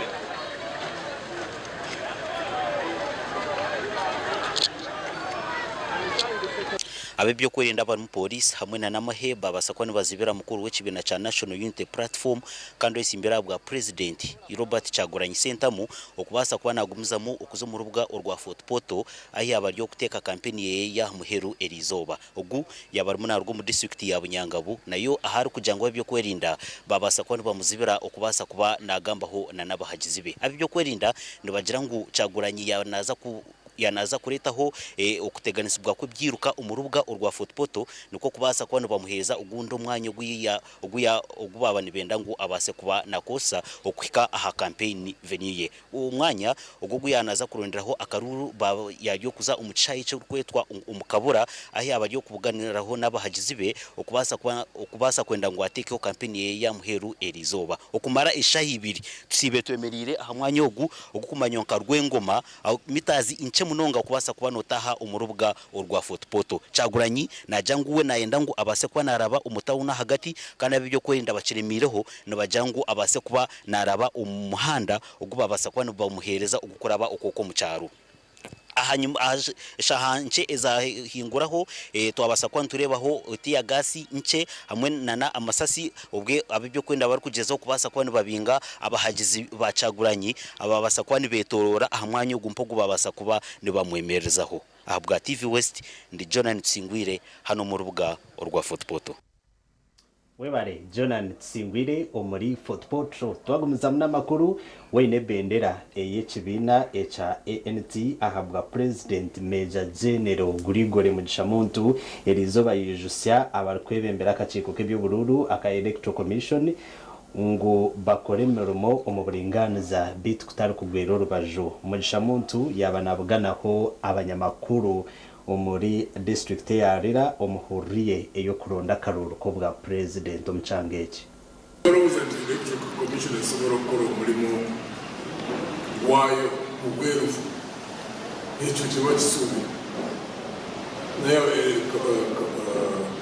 Speaker 4: Ab'ebyokwerinda abarimu polisi hamwe na n'amahe babasa kuba nibazibira mukuru w'ekibiina kya National Unity Platform kandi oyesimbire aha bwa president Robert Kyagulanyi Ssentamu okubaasa kuba nagumizamu okuza omu rubuga orwa Fort Portal ahi yaaba ari okuteeka kampeni yeye y'aha muheru eriizooba. Ogu yaaba arimu naruga omu disitulikiti ya Bunyangabu nayo ahu arikugira ngu ab'ebyokwerinda babaasa kuba nibamuzibira okubaasa kuba nagambaho na n'abahagizi be. Ab'ebyokwerinda nibagira ngu Kyagulanyi yanaza ku yanaza kuretaho okuteganisibwa kw'ebyiruka omu rubuga orwa Fort Portal nikwo kubaasa kuba nibamuheereza ogundi omwanya oguya oguya ogu baba nibenda ngu abaase kuba nakosa okuhika aha campaign venue ye. Omwanya ogwo guyanaza kuronderaho akaruru yaryo kuza omu kishayi ky'orikwetwa omukabura ahi yaba ari okubuganiraho n'abahagizi be okubaasa kuba okubaasa kwenda ngu ateekeho campaign ye ya muheru eriizooba. Okumara eshaaha ibiri tusiibe twemereire aha mwanya ogu ogukumanywa nka Rwengoma aho mitazi nkye munonga kubaasa kuba nootaha omu rubuga orwa Fort Portal. Kyagulanyi naagira ngu we naayenda ngu abaase kuba naaraba omu tawuni ahagati kandi ab'ebyokwerinda bakiremiireho nibagira ngu abaase kuba naaraba omu muhanda ogu babaasa kuba nibamuheereza ogukuraba okwo omu kyaro. Ahanyuma eshaaha nkye ezahinguraho twabaasa kuba nitureebaho tear gas nkye hamwe nana amasasi obwe ab'ebyokwerinda barikugyezaho kubaasa kuba nibabinga abahagizi ba Kyagulanyi ababaasa kuba nibetorora aha mwanya ogu mpa ogu babaasa kuba nibamwemerezaho. Aha bwa TV West ndi Jonan Tusingwire hanu omu rubuga orwa Fort Portal.
Speaker 1: Webare Jonan Tusingwire omuri Fort Portal. Twagumizamu n'amakuru weine ebendera ey'ekibiina ekya ANT ahabwa President Major General Gregory Mugisha Muntu eriizooba yijusya abarikwebembera akakiiko k'eby'oburuuru aka Electoral Commission ngu bakore emirimo omu buringaaniza beitu kutari kugwera orubaju. Mugisha Muntu yaaba nabuganaho abanyamakuru omuri disitulikiti eya Lira omuhurire ey'okuronda akaruuru k'obwa purezidenti omu kyanga eki.
Speaker 5: Ndowooza nti Electoral Commission esobola okukola omulimu gwayo mu bwerufu, ekyo tebakisuubira. Naye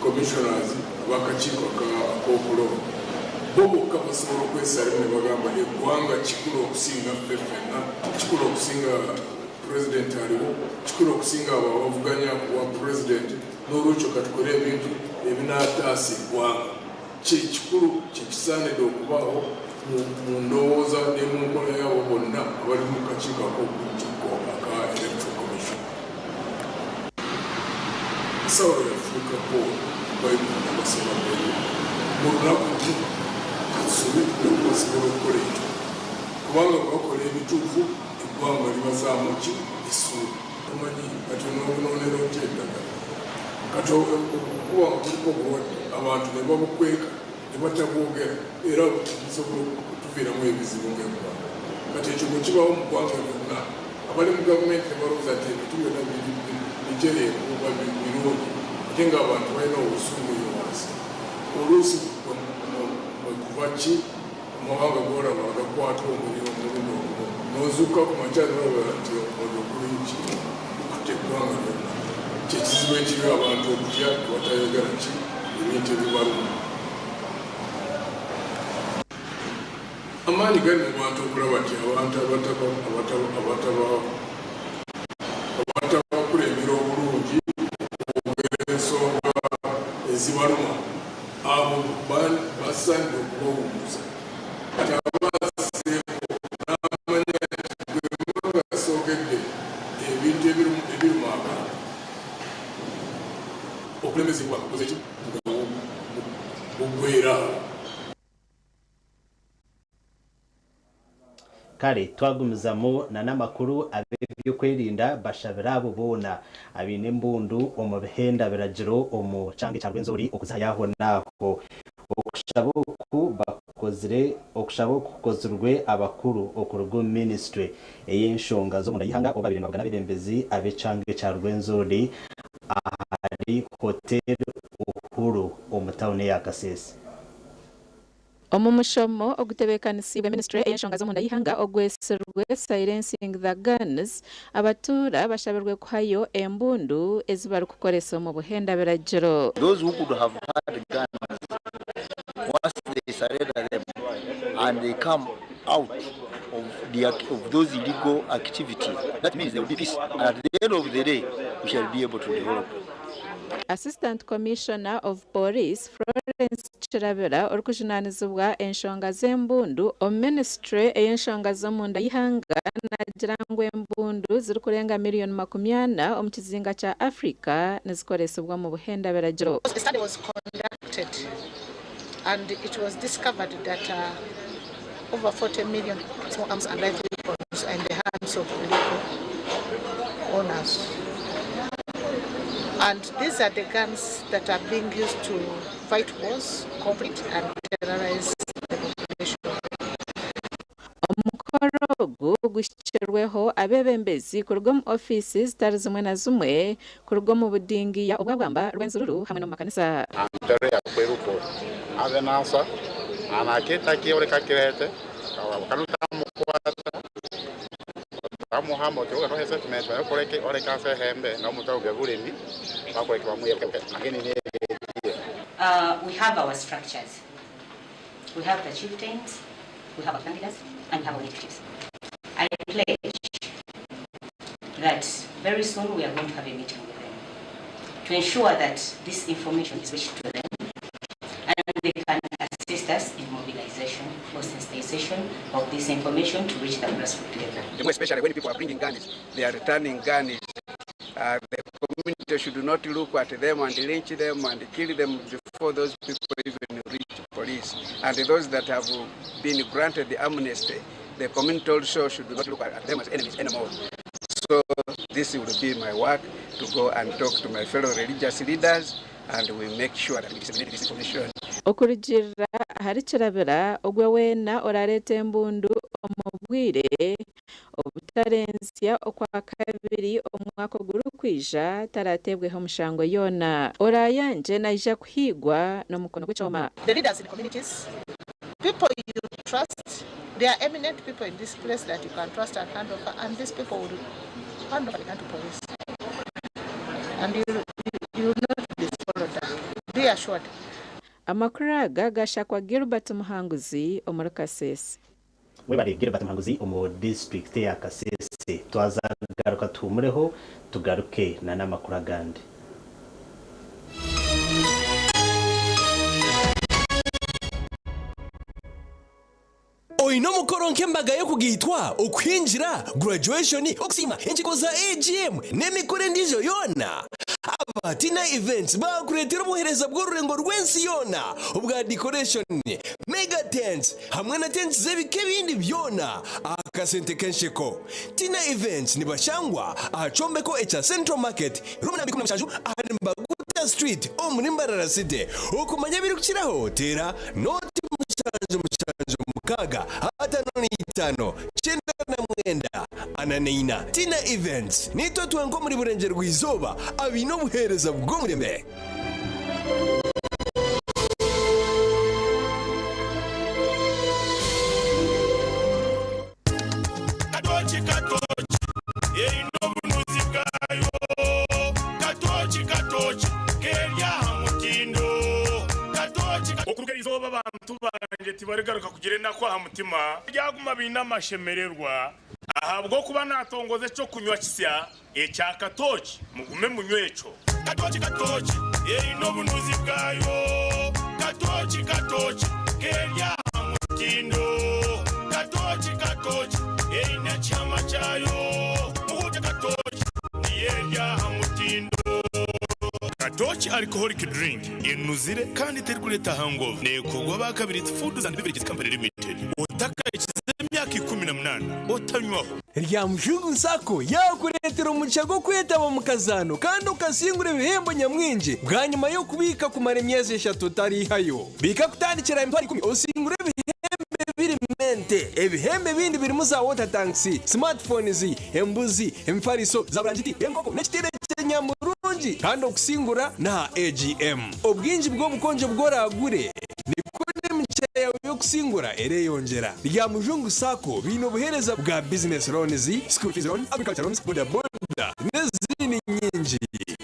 Speaker 5: commissioners ab'akakiiko ak'okulonda bo bokka basobola okwesalamu ne bagamba eggwanga kikulu okusinga ffe ffenna, kikulu okusinga pulezidenti aliwo, kikulu okusinga abo abavuganya ku bwa pulezidenti, n'olwekyo katukole ebintu ebinaataasa eggwanga. Kye kikulu kye kisaanidde okubaawo mu ndowooza ne mu nkola yaabo bonna abali mu kakiiko ak'oku aka Electoral Commission. Sawulo yafuuka Paul, Bayibuli n'abasoma Bayibuli mu lunaku lumu. Katusuubire nti nabo basobola okukola ekyo, kubanga bwe bakola ebituufu eggwanga libazaamu ki essuubi. Omanyi kati onoobunoonera otya eddagala? Kati okuba nga kuliko obulwadde abantu ne babukweka ne batabwogera era bisobola okutuviiramu ebizibu ng'eggwanga. Kati ekyo bwe kibaawo mu ggwanga lyonna, abali mu gavumenti ne balowooza nti ebintu byonna bitereevu oba birungi ate ng'abantu balina obusungu eyo wansi. Oluusi mwe kuva ki amawanga g'olaba agakwata omuliro omulundi ogumu n'ozuukuka ku makya n'olaba nti omuliro guli ki gukutte eggwanga lyonna. Kye kizibu ekiriwo abantu okutya ne batayogera ki ebintu ebibaluma. Amaanyi gali mu bantu okulaba nti abantu abatabakulembera obulungi okwogera ensonga ezibaluma abo basaanidde okubawummuza. Kati aba azzeeko n'amanya nti ggwe Obulemezi bwakakoze ki? Nga bugwera aho.
Speaker 1: Kare twagumizamu na n'amakuru ab'ebyokwerinda bashabire abo boona abaine embundu omu bihenda biragiro omu kyanga ekya Rwenzori okuzihayo aho n'aho. Okushaba oku bakozire okushaba oku kukozirwe abakuru okuruga omu minisitule ey'enshonga z'omunda y'eihanga obu babaire nibabugana abeebembezi ab'ekyanga ekya Rwenzori ahari Hotel Uhuru omu tauni eya Kasese.
Speaker 7: Omu mushomo ogutebeekanisiibwe minisiture ey'enshonga z'omunda y'eihanga ogwetsirwe Silencing the Guns, abatuura bashabirwe kuhayo embundu ezi barikukoresa omu buhenda biragiro.
Speaker 8: Those who could have had guns once they surrender them and they come out of, the, of those illegal activities, that means there will be peace. And at the end of the day, we shall be able to develop.
Speaker 7: Assistant Commissioner of Police, Florence Kirabira orikujunaanizibwa enshonga z'embundu omu minisiture ey'enshonga z'omunda y'eihanga naagira ngu embundu zirikurenga miriyoni 40 omu kizinga kya Africa nizikoresibwa omu buhenda biragiro.
Speaker 9: A study was conducted and it was discovered that over 40 million small arms and light weapons are in the hands of illegal owners. And these are the guns that are being used to fight wars, conflict and terrorize the population.
Speaker 7: Omukoro ogu guhikirweho abeebembezi kuruga omu ofiisi zitari zimwe na zimwe kuruga omu budingiya obwa Bwamba, Rwenzururu hamwe n'omu makanisa.
Speaker 11: Mpero ya kweruko abe nasa anakita kiore kakirete kanuta mukwata tamuhamba otiuga no settlement bakoreke oreka se hembe no mutauge bulimi bakoreke bamuye lakini ni
Speaker 22: We have our structures. We have the chieftains, we have our clan leaders, and we have our native chiefs. I pledge that very soon we are going to have a meeting with them to ensure that this information is reached to them and they can assist us in mobilization or sensitization of this information to reach the grassroots level.
Speaker 23: Especially when people are bringing guns, they are returning guns. The community should not look at them and lynch them and kill them before those people even reach police. And those that have been granted the amnesty, the community also should not look at them as enemies anymore. So this will be my work, to go and talk to my fellow religious leaders, and we make sure that we disseminate this information.
Speaker 7: Okurugiirira ahari Kirabira, ogwe weena orareeta embundu omu bwire obutarenzya Okwakabiri omwaka ogurikwija tarateebweho omushango yoona. Oraayangye naija kuhiigwa n'omukono gw'ekyoma.
Speaker 9: The leaders in communities, people you trust, there are eminent people in this place that you can trust and hand over, and these people will hand over the gun to police. And you will not be followed up. Be assured.
Speaker 7: Amakuru aga gashakwa Gilbert Muhanguzi omuri Kasese.
Speaker 1: Webare Gilbert Muhanguzi omu disitulikiti ya Kasese. Twazagaruka tuhumureho tugaruke na n'amakuru agandi.
Speaker 19: Oine omukoro nk'embaga y'okugaitwa, okuhingira, graduation, okusiima, enkiiko za AGM n'emikoro endiijo yoona? Aba Tina Events baakureetera obuheereza bw'orurengo rw'ensi yoona obwa decoration, mega tents hamwe na tents z'ebika ebindi byona aha kasente k'ensheko. Tina Events nibashangwa aha kyombeko ekya Central Market, room namba 17 ahari Mbaguta Street omuri Mbarara City. Okumanya ebirikukiraho teera nooti 7 7 6 55 99 44. Tina Events niitwe twenka omuri Burengyerwa-izooba abaine obuheereza bw'omurembe.
Speaker 10: Katoki katoki eine obunuzi bwayo Katoki katoki keri aha mutindo Katoki
Speaker 3: Okuruga erizooba abantu bangye tibarigaruka kugira enaku aha mutima, baryaguma baine amashemererwa, ahabw'okuba naatongoza eky'okunywa kisya ekya katooki, mugume munywe ekyo.
Speaker 10: Katoki katoki eine obunuzi bwayo Katoki katoki keri aha mutindo Katoki katoki eine ekihama kyayo Muhurire katoki niyo eri aha mutindo Katoki. Peach Alcoholic Drink enuzire kandi terikureeta hangover. Neekorwa aba Kabiriiti Foods and Beverages Company Limited. Otakahikize emyaka 18 otanywaho.
Speaker 19: Ryamushungu Sacco yaakureetera omugisha gw'okwetaba omu kazaano kandi okasingura ebihembo nyamwingi bwanyima y'okubiika kumara emyezi eshatu otariihayo. Biika kutandikira aha 100,000 osingure ebihembo ebirimu ente. Ebihembo ebindi birimu za water tanks, smartphones, embuzi, emifariso, za burangiti, enkoko n'ekitiiba eky'enyamurungi kandi okusingura n'aha AGM. Obwingi bw'obukonjo obu oraagure nikwo n'emigisha yaawe y'okusingura ereyongyera. Ryamujungu Sacco baine obuheereza bwa business loans, school fees loan, agriculture loans, boda boda n'ezindi nyingi.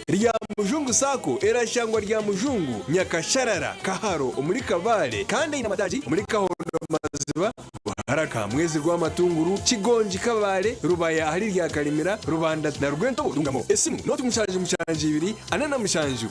Speaker 19: Ryamujungu Sacco erashangwa Ryamujungu, Nyakasharara, Kaharo omuri Kabale kandi eine amataagi omuri Kahondo Maziba, Buharaka, Mwezi Rwamatunguru, Kigongi, Kabale, Rubaya ahari Ryakarimira, Rubanda na Rwentobo Rungamo. Esimu noti 7 7 47 58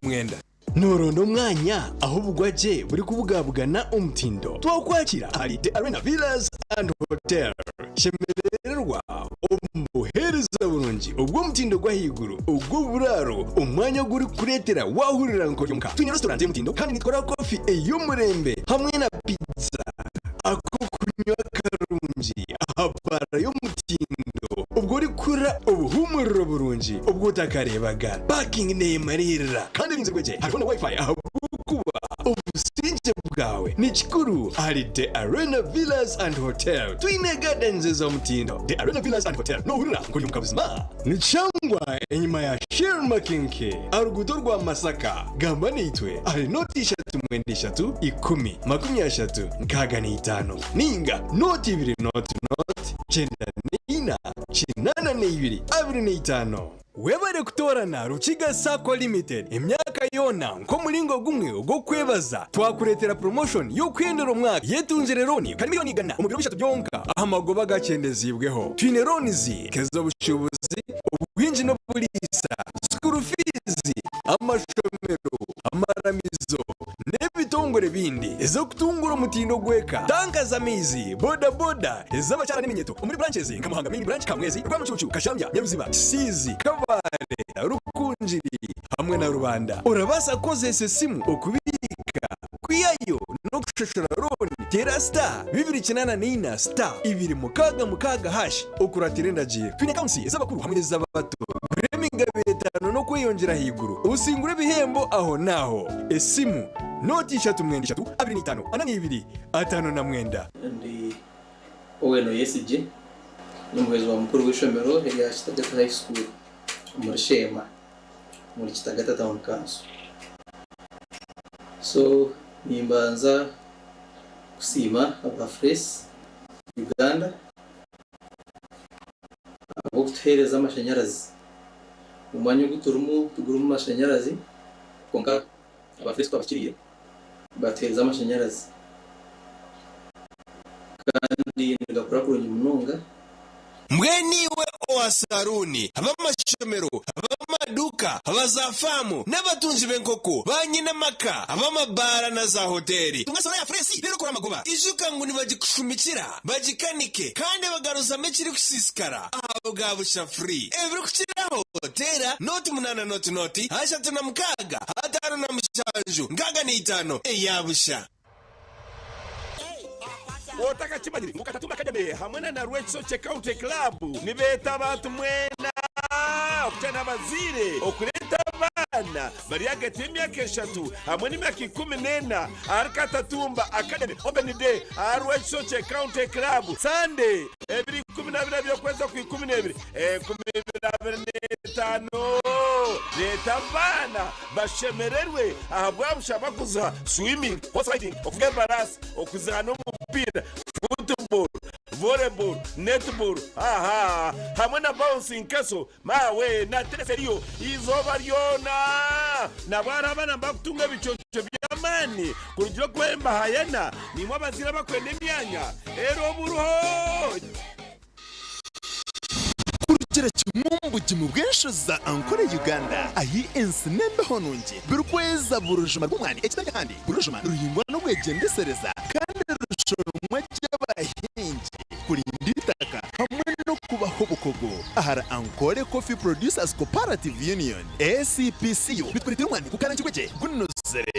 Speaker 19: 69.
Speaker 12: Nooronda omwanya ahu obugwagye burikubugabugana omutindo? Twakwakira ahari The Arena Villas and Hotel. Shemerererwa omu buheereza burungi obw'omutindo gw'ahaiguru ogw'oburaaro, omwanya ogurikukureetera waahurira nk'ori omuka. Twine restaurant y'omutindo kandi nitukora kofi ey'omurembe hamwe na pizza. Ak'okunywa karungi aha baara y'omutindo obwo orikuhurira obuhuumuriro burungi obu otakareebaga. Parking neemariirira kandi erinzirwe gye hariho na Wi-Fi ahabw'okuba obusingye bwawe ni kikuru ahari The Arena Villas and Hotel. Twine gardens ez'omutindo. The Arena Villas and Hotel noohurira nk'ori omuka buzima. Nikishangwa enyima ya Shell Makenke aha ruguuto rwa Masaka. Gamba naitwe ahari nooti ishatu mwenda ishatu ikumi makumi ashatu nkaaga na itaano nainga nooti ibiri nooti nooti kyenda na ina 82 25. Webare kutoorana Rukiga Sacco Limited emyaka yoona nk'omuringo gumwe ogw'okwebaza twakureetera promotion y'okuhendera omwaka yetungire looni kari milioni igana omu biro bishatu byonka aha magoba agakyendeziibweho. Twine loans nk'ez'obushuubuzi, obuhingi n'oburiisa, school fees, amashomero, amaramizo n'ebitongore ebindi, ez'okutungura omutindo gw'eka, tanka z'amaizi, boda boda, ez'abakyara n'eminyeto omuri branches nka Muhanga Main Branch, Kamwezi, Rwamucucu, Kashambya, Nyaruziba, Kisiizi, Kabale, Rukungiri hamwe na Rubanda. Orabaasa kukozesa esimu okubiika, kwihayo n'okushashura looni. Teera star 284 star 266 hash okuratira endagiriro. Twine accounts ez'abakuru hamwe n'ez'abato. Gura emigabo etaano n'okweyongyera ahaiguru osingure ebihembo aho n'aho. Esimu, nooti ishatu mwenda ishatu 25 42 59.
Speaker 13: Ndi Owen Oyesigye, ndi omuhwezi wa mukuru w'eishomero erya Kitagata High School omuri Sheema omuri Kitagata Town Council. So nimbanza kusiima aba Fresh Uganda ahabw'okutuheereza amashanyarazi. Omwanya ogu turimu tigurimu mashanyarazi kwonka aba Fresh twabakiriire batuheereza amashanyarazi kandi nigakora kurungi munonga.
Speaker 19: Mbwenu iwe owa saruuni, ab'amashomero, ab'amaduuka, aba zaafaamu, n'abatungi b'enkoko, baanyina amaka, ab'amabaara na zaahoteeri, tunga sola ya fureesi reero okore amagoba. Ijuka ngu nibagikushumikira, bagikanike, kandi bagaruzamu ekirikusiisikara ahabwa busha free. Ebirikukiraho, teera nooti munaana nooti nooti, 36, 57, 65 eya busha.
Speaker 15: Otakakimanyire ngu Katatumba Academy hamwe na Narwekisokye Country Club nibeeta abantu mwena okukira n'abazaire okureeta abaana bari ahagati y'emyaka eshatu hamwe n'emyaka 14 ahari Katatumba Academy Open Day aha Rwekisokye Country Club Sunday ebiro 14 by'okwezi okwa 12 2025. Reeta abaana Bashemererwe ahabwa busha bakuziha swimming, horse riding, okuvuga embaraasi, okuzaana omupiira, football, volleyball, netball, ahaa hamwe na bouncing castle maawe na tennis eriyo eizooba ryona. Nabwo hariho abaana nibakutunga ebiconco by'amaani kurugira okuba embahayana naimwe abazaire abakwenda emyanya eri oburuho.
Speaker 17: Kurugira kimwe omu bugimu bw'enshozi za Ankole Uganda, ahi ensi n'embeho nungi birikweza buri rujuma rw'omwani ekitari ahandi, buri rujuma niruhingwa n'obwegyendesereza kandi rushoromwa gye abahingi kurinda eitaka hamwe n'okubaha obukugu. n'abakugu ahari Ankole Coffee Producers Cooperative Union, ACPCU, bitukureetera omwani gukarangirwe gye, gunuzire,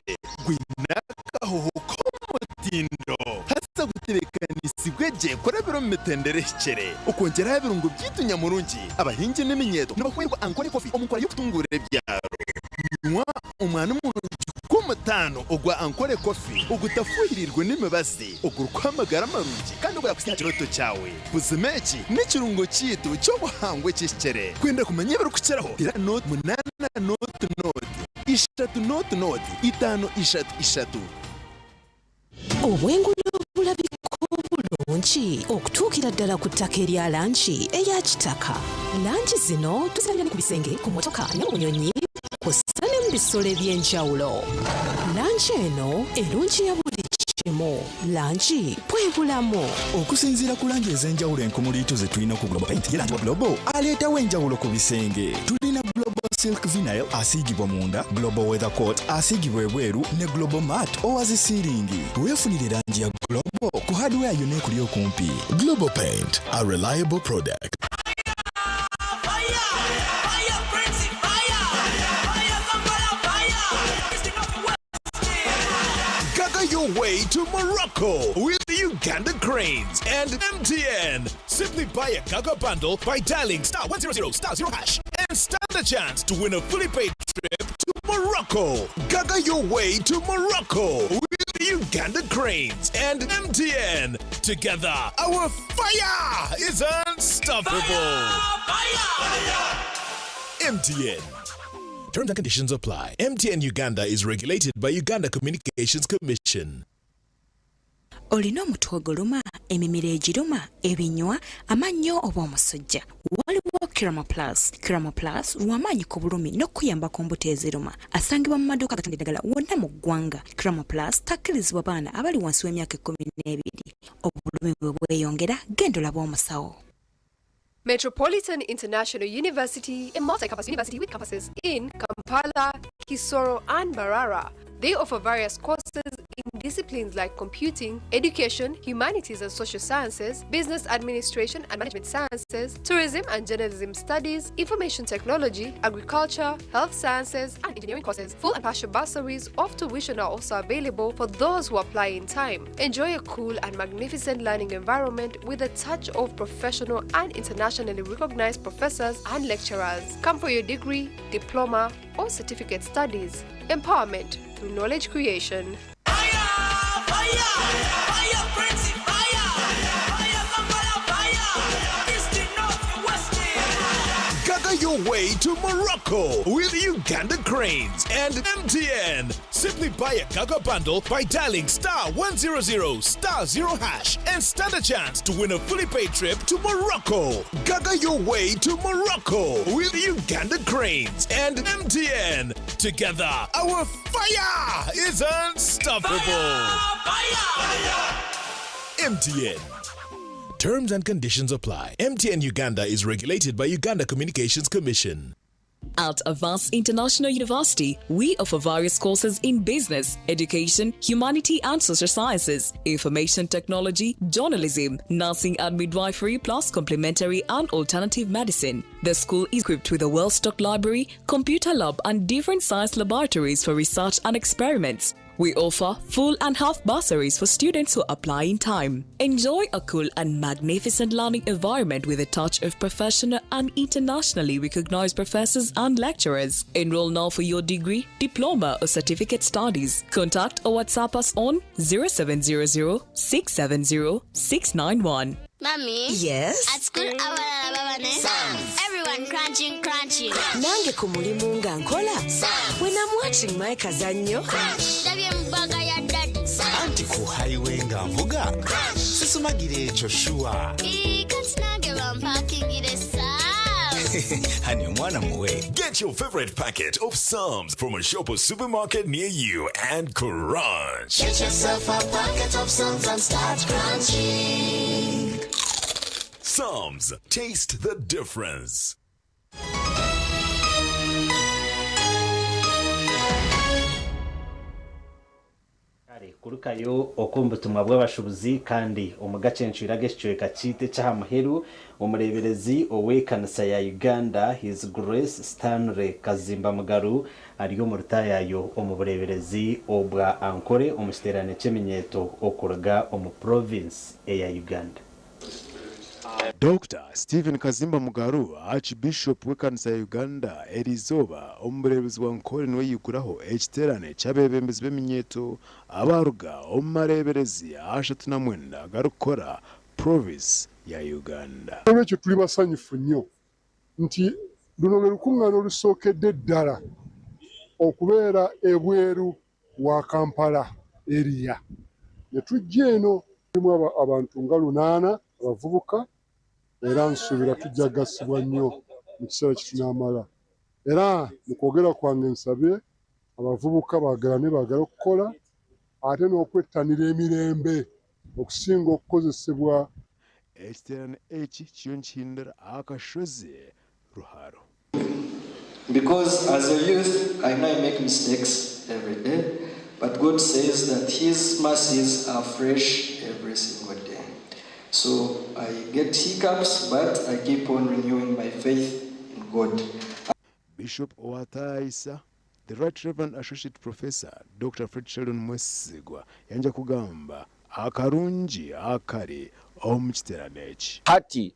Speaker 17: gwine akahoho k'omutindo haza gutebeekanisibwe gye kurabira omu mitendera ehikire. Okwongyera aha birungo byaitu nyamurungi, abahingi n'eminyeeto nibahwerwa Ankole Coffee omu nkora y'okutunguura ebyaro. Nywa omwani murungi gw'omutaano ogwa Ankole Coffee ogutafuhiriirwe n'emibazi, ogurikuha amagara marungi kandi ogurakuhitsya aha kirooto kyawe. Buzima eki n'ekirungo kyaitu ky'obuhangwa ekihikire. Kwenda kumanya ebirikukiraho, teera nooti munaana nooti nooti ishatu nooti nooti itaano ishatu ishatu.
Speaker 2: Obwengula obulabika obulungi okutuukira ddala ku ttaka erya langi eya kitaka. Langi zino tuzirabira ne ku bisenge, ku mmotoka ne mu bunyonyi kw'ossa ne mu bisolo eby'enjawulo. Langi eno erungiya buli kimu. Langi bwe bulamu.
Speaker 29: Okusinziira ku langi ez'enjawulo enkumuliitu ze tulina ku Global Paint, ye langi wa Global aleetawo enjawulo ku bisenge. Tulina Global Silk Vinyl asiigibwa munda, Global Weather Coat asiigibwa ebweru ne Global Matte owa zi siiringi. Weefunire langi ya Global ku hardware yonna ekuli okumpi.
Speaker 6: Global Paint, a reliable product.
Speaker 15: Gaga your way to Morocco with Uganda Cranes and MTN. Simply buy a Gaga bundle by dialing star 100 star 0 hash and stand a chance to win a fully paid trip to Morocco. Gaga your way to Morocco with Uganda Cranes and MTN. Together, our fire is unstoppable. MTN. Terms and conditions apply. MTN Uganda is regulated by Uganda Communications Commission.
Speaker 16: Olina omutwe oguluma, emimiro egiruma, ebinywa, amannyo oba omusujja? Waliwo Kiramo Plus. Kiramo Plus lw'amaanyi ku bulumi n'okukuyamba ku mbuto eziruma. Asangibwa mu maduuka agatunda eddagala wonna mu ggwanga. Kiramo Plus takkirizibwa baana abali wansi w'emyaka 12. Obulumi bwe bweyongera, genda olabe omusawo.
Speaker 18: Metropolitan International University, a multi-campus university with campuses in Kampala, Kisoro, and Mbarara. They offer various courses in disciplines like computing, education, humanities and social sciences, business administration and management sciences, tourism and journalism studies, information technology, agriculture, health sciences, and engineering courses. Full and partial bursaries of tuition are also available for those who apply in time. Enjoy a cool and magnificent learning environment with a touch of professional and internationally recognized professors and lecturers. Come for your degree, diploma, or certificate studies. Empowerment through knowledge creation.
Speaker 15: Gaga your way to Morocco with Uganda Cranes and MTN. Simply buy a Gaga bundle by dialing star 100 star 0 hash and stand a chance to win a fully paid trip to Morocco. Gaga your way to Morocco with Uganda Cranes and MTN. Together, our fire is unstoppable. MTN. Terms and conditions apply. MTN Uganda is regulated by Uganda Communications Commission.
Speaker 24: At Avance International University, we offer various courses in business, education, humanity and social sciences, information technology, journalism, nursing and midwifery, plus complementary and alternative medicine. The school is equipped with a well stocked library, computer lab, and different science laboratories for research and experiments. We offer full and half bursaries for students who apply in time. Enjoy a cool and magnificent learning environment with a touch of professional and internationally recognized professors and lecturers. Enroll now for your degree, diploma, or certificate studies. Contact or WhatsApp us on 0700 670 691.
Speaker 25: Mommy?
Speaker 26: Yes?
Speaker 25: At school, abalala baba ne Everyone crunching, crunching.
Speaker 26: Nange ku mulimu nga nkola. When I'm watching my kazannyo.
Speaker 25: Ndabye mu bag ya daddy.
Speaker 27: Anti ku highway nga nvuga sisumagira ekyo sure.
Speaker 25: Ii, kati nange bampakingire Psalms.
Speaker 27: Hani omwana muwe.
Speaker 6: Get your favorite packet of Psalms from a shop or supermarket near you and crunch.
Speaker 28: Get yourself a packet of Psalms and start crunching.
Speaker 6: Psalms, taste the difference.
Speaker 1: Kare. Kurukayo okw'omu butumwa bw'abashubuzi kandi omu gacencwire ag'ekicweka kyaitu eky'aha muheru, omureeberezi ow'ekanisa ya Uganda, His Grace Stanley Kazimba Mugalu ari omu rutaayaayo omu bureeberezi obwa Ankole omu kiteerane ky'eminyeeto okuruga omu Province eya Uganda.
Speaker 4: Dokita Stephen Kazimba Mugalu, Archbishop w'ekanisa ya Uganda eriizooba omu bureebezi bwa Nkore niwe yaiguraho ekiteerane ky'abeebembezi b'eminyeeto abaaruga omu mareeberezi 39 agarikukora Province ya Uganda.
Speaker 5: N'olwekyo tuli basanyufu nnyo nti luno lwe lukungaana olusookedde ddala okubeera ebweru wa Kampala area ne tujja eno. Mulimu abantu nga lunaana abavubuka era nsuubira tujja kugasibwa nnyo mu kiseera kye tunaamala. Era mu kwogera kwange nsabye abavubuka baagalane, baagale okukola ate n'okwettanira emirembe okusinga okukozesebwa.
Speaker 4: Ekiteerane eki kiriyo nikihindura akashozi Ruharo.
Speaker 8: Because as a youth, I know I make mistakes every day, but God says that His mercies are fresh every single day. So I get hiccups, but I keep on renewing my faith in God.
Speaker 4: Bishop owataayisa, The Right Reverend Associate Professor Dokita Fred Sheldon Mwesigwa yangya kugamba akarungi akari omu kiteerane eki.
Speaker 11: Hati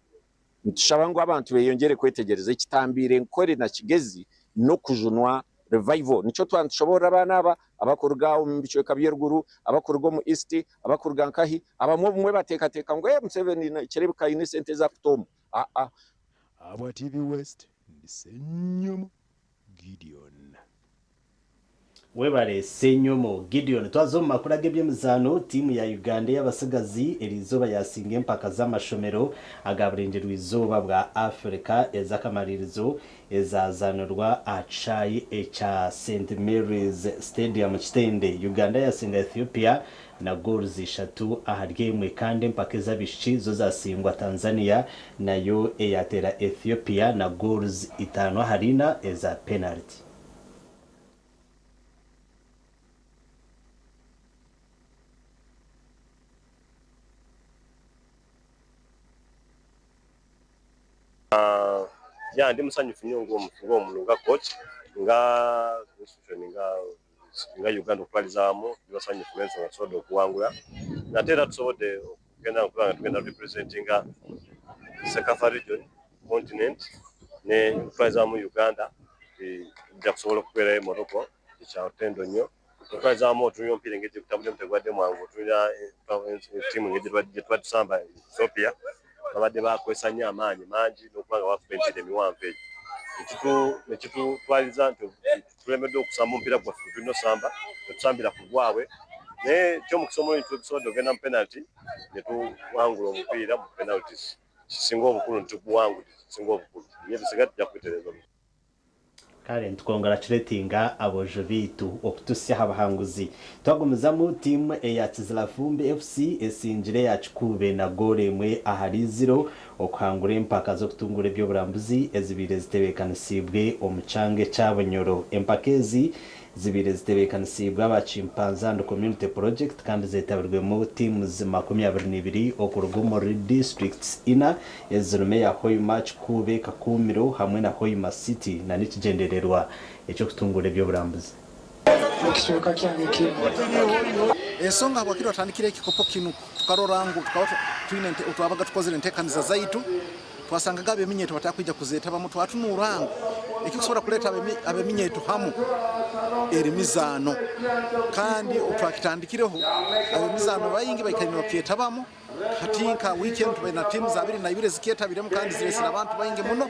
Speaker 11: Nitushaba ngu abantu beyongyere kwetegyereza ekitambiire Nkore na Kigezi n'okujunwa, revival. Nikyo twaba nitushoboorora abaana aba abakuruga omu bicweka by'eruguru, abakuruga omu East, abakuruga nkahi, abamwe obumwe bateekateeka ngu ee Museveni nikireebeka aine esente ezi arikuta omu. Aa.
Speaker 4: Ahabwa TV West, ndi Ssenyomo Gideon.
Speaker 1: Webale Ssenyomo Gideon. Twaza omu makuru ag'eby'emizaano, tiimu ya Uganda ey'abatsigazi eriizooba yaasinga empaka z'amashomero aga Burengyerwa-izooba bwa Africa ez'akamaririzo ezazaanirwa aha kishaayi ekya St Mary's Stadium Kitende. Uganda yasinga Ethiopia na goals ishatu ahari emwe kandi empaka ez'abaishiki zo zasingwa Tanzania nayo eyateera Ethiopia na goals itaano ahari ina eza penaliti.
Speaker 14: Yeah, ndi musanyufu nnyo ng'omuntu nga coach nga institution nga nga Uganda okutwaliza awamu ndi basanyufu olw'ensonga tusobodde okuwangula nate era tusobodde okugenda okuba nga tugenda representinga CECAFA region continent ne okutwaliza awamu Uganda tujja kusobola okubeerayo e Morocco ekya ttendo nnyo okutwaliza awamu otunulira omupiira engeri gye gutambudde tegubadde mwangu otunulira ttiimu engeri gye tuba tusamba Ethiopia babadde bakozesa nnyo amaanyi mangi n'okuba nga bakuba emipiira emiwanvu egyo nekitutwaliza nti tulemeddwa okusamba omupiira gwaffe tulina osamba netusambira ku gwabwe naye kyomukisa omulungi tusobodde okugenda mu penalty ne tuwangula omupiira mu penalties kisinga obukulu nti tuguwangudde kisinga obukulu ye bisiga tujja kubitereeza.
Speaker 1: Kare nitukongratulatinga aboojo baitu okututsya aha buhanguzi. Twagumizamu, tiimu eya Kizirafumbi FC esingire eya Kikuube na goolo emwe ahari ziro okuhangura empaka z'okutunguura eby'oburambuzi ezibaire zitebeekanisiibwe omu kyanga ekya Bunyoro. Empaka ezi zibaire zitebeekanisiibwe aba Chimpanzando Community Project kandi zeetabirwemu tiimuzi 22 okuruga omuri disiturikiti ina ezirimu eya Hoima, Kikuube, Kakumiro hamwe na Hoima City n'ekigyendererwa eky'okutunguura eby'oburambuzi.
Speaker 20: Ekicweka kyange kinu.
Speaker 21: Ensonga habwaki twatandikire ekikopo kinu, tukarora ngu tukaba twine twabaga tukozere entekaniza zaitu, twasangaga ab'eminyeto batakwija kuzeetabamu, twatunuura ngu ekikusobora kuleeta ab'eminyeto hamu eri mizaano, kandi otwakitandikireho ab'emizaano baingi baikaire nibakyetabamu. Hati nka wiiki enu tubaire na tiimu 22 ezikyetabiremu kandi zireesire abantu baingi muno,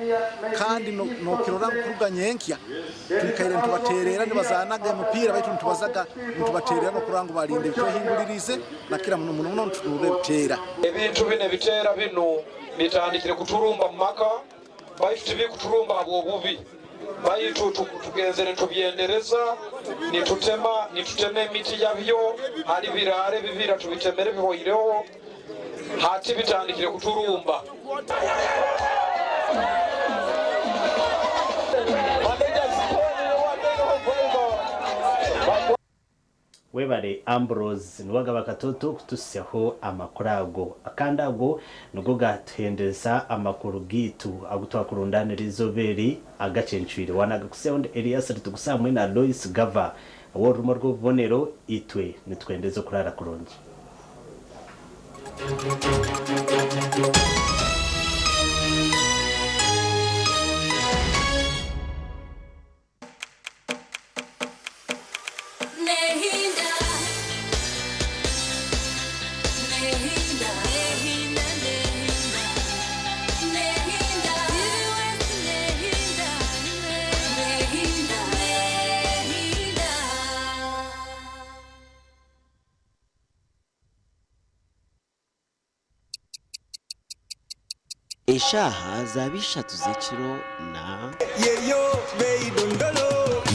Speaker 21: kandi nokirora ngu kuruga nyenkya twikaire nitubateererra nibazaanaga emipiira, baitu nitubazaga nitubateererra n'okurora ngu balinda ebitwehinguliriize na kira muno muno muno nitunuura ebiteera.
Speaker 22: Ebintu binu ebiteera binu bitandikire kuturumba mu maka, baitu tibikuturumba habw'obubi, baitu tugenzere nitubyendereza, nitutema emiti yabyo, hali birara ebibira tubitemere bihoireho, hati bitandikire kuturumba.
Speaker 1: Webare Ambrose Niwagaba Katoto kutuhisyaho amakuru ago. Kandi ago nigo gatuhendereza amakuru gaitu agu twakurundaanira eizooba eri agacencwire. Waanagakutsyaho ndi Elias Ritugusa hamwe na Lois Gava ow'orurimi orw'obubonero. Itwe nitwendeza okuraara kurungi.
Speaker 3: Eshaaha zaaba ishatu z'ekiro na.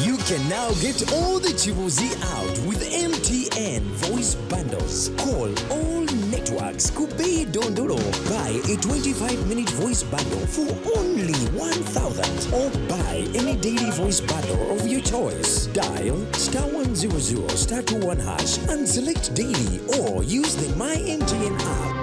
Speaker 7: You can now get all the Chibuzi out with MTN voice bundles. Call all networks Kubei Dondolo. Buy a 25 minute voice bundle for only 1,000 or buy any daily voice bundle of your choice. Dial star 100 star 21 hash and select daily or use the My MTN app.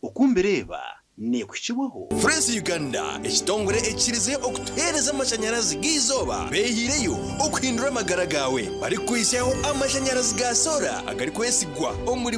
Speaker 9: Oku mbireeba neekuhikibwaho.
Speaker 10: Fresh Uganda, ekitongore ekikirize okutuheereza amashanyarazi g'eizooba beehiireyo okuhindura amagara gaawe barikukuhitsyaho amashanyarazi ga soora agarikwesigwa omuri.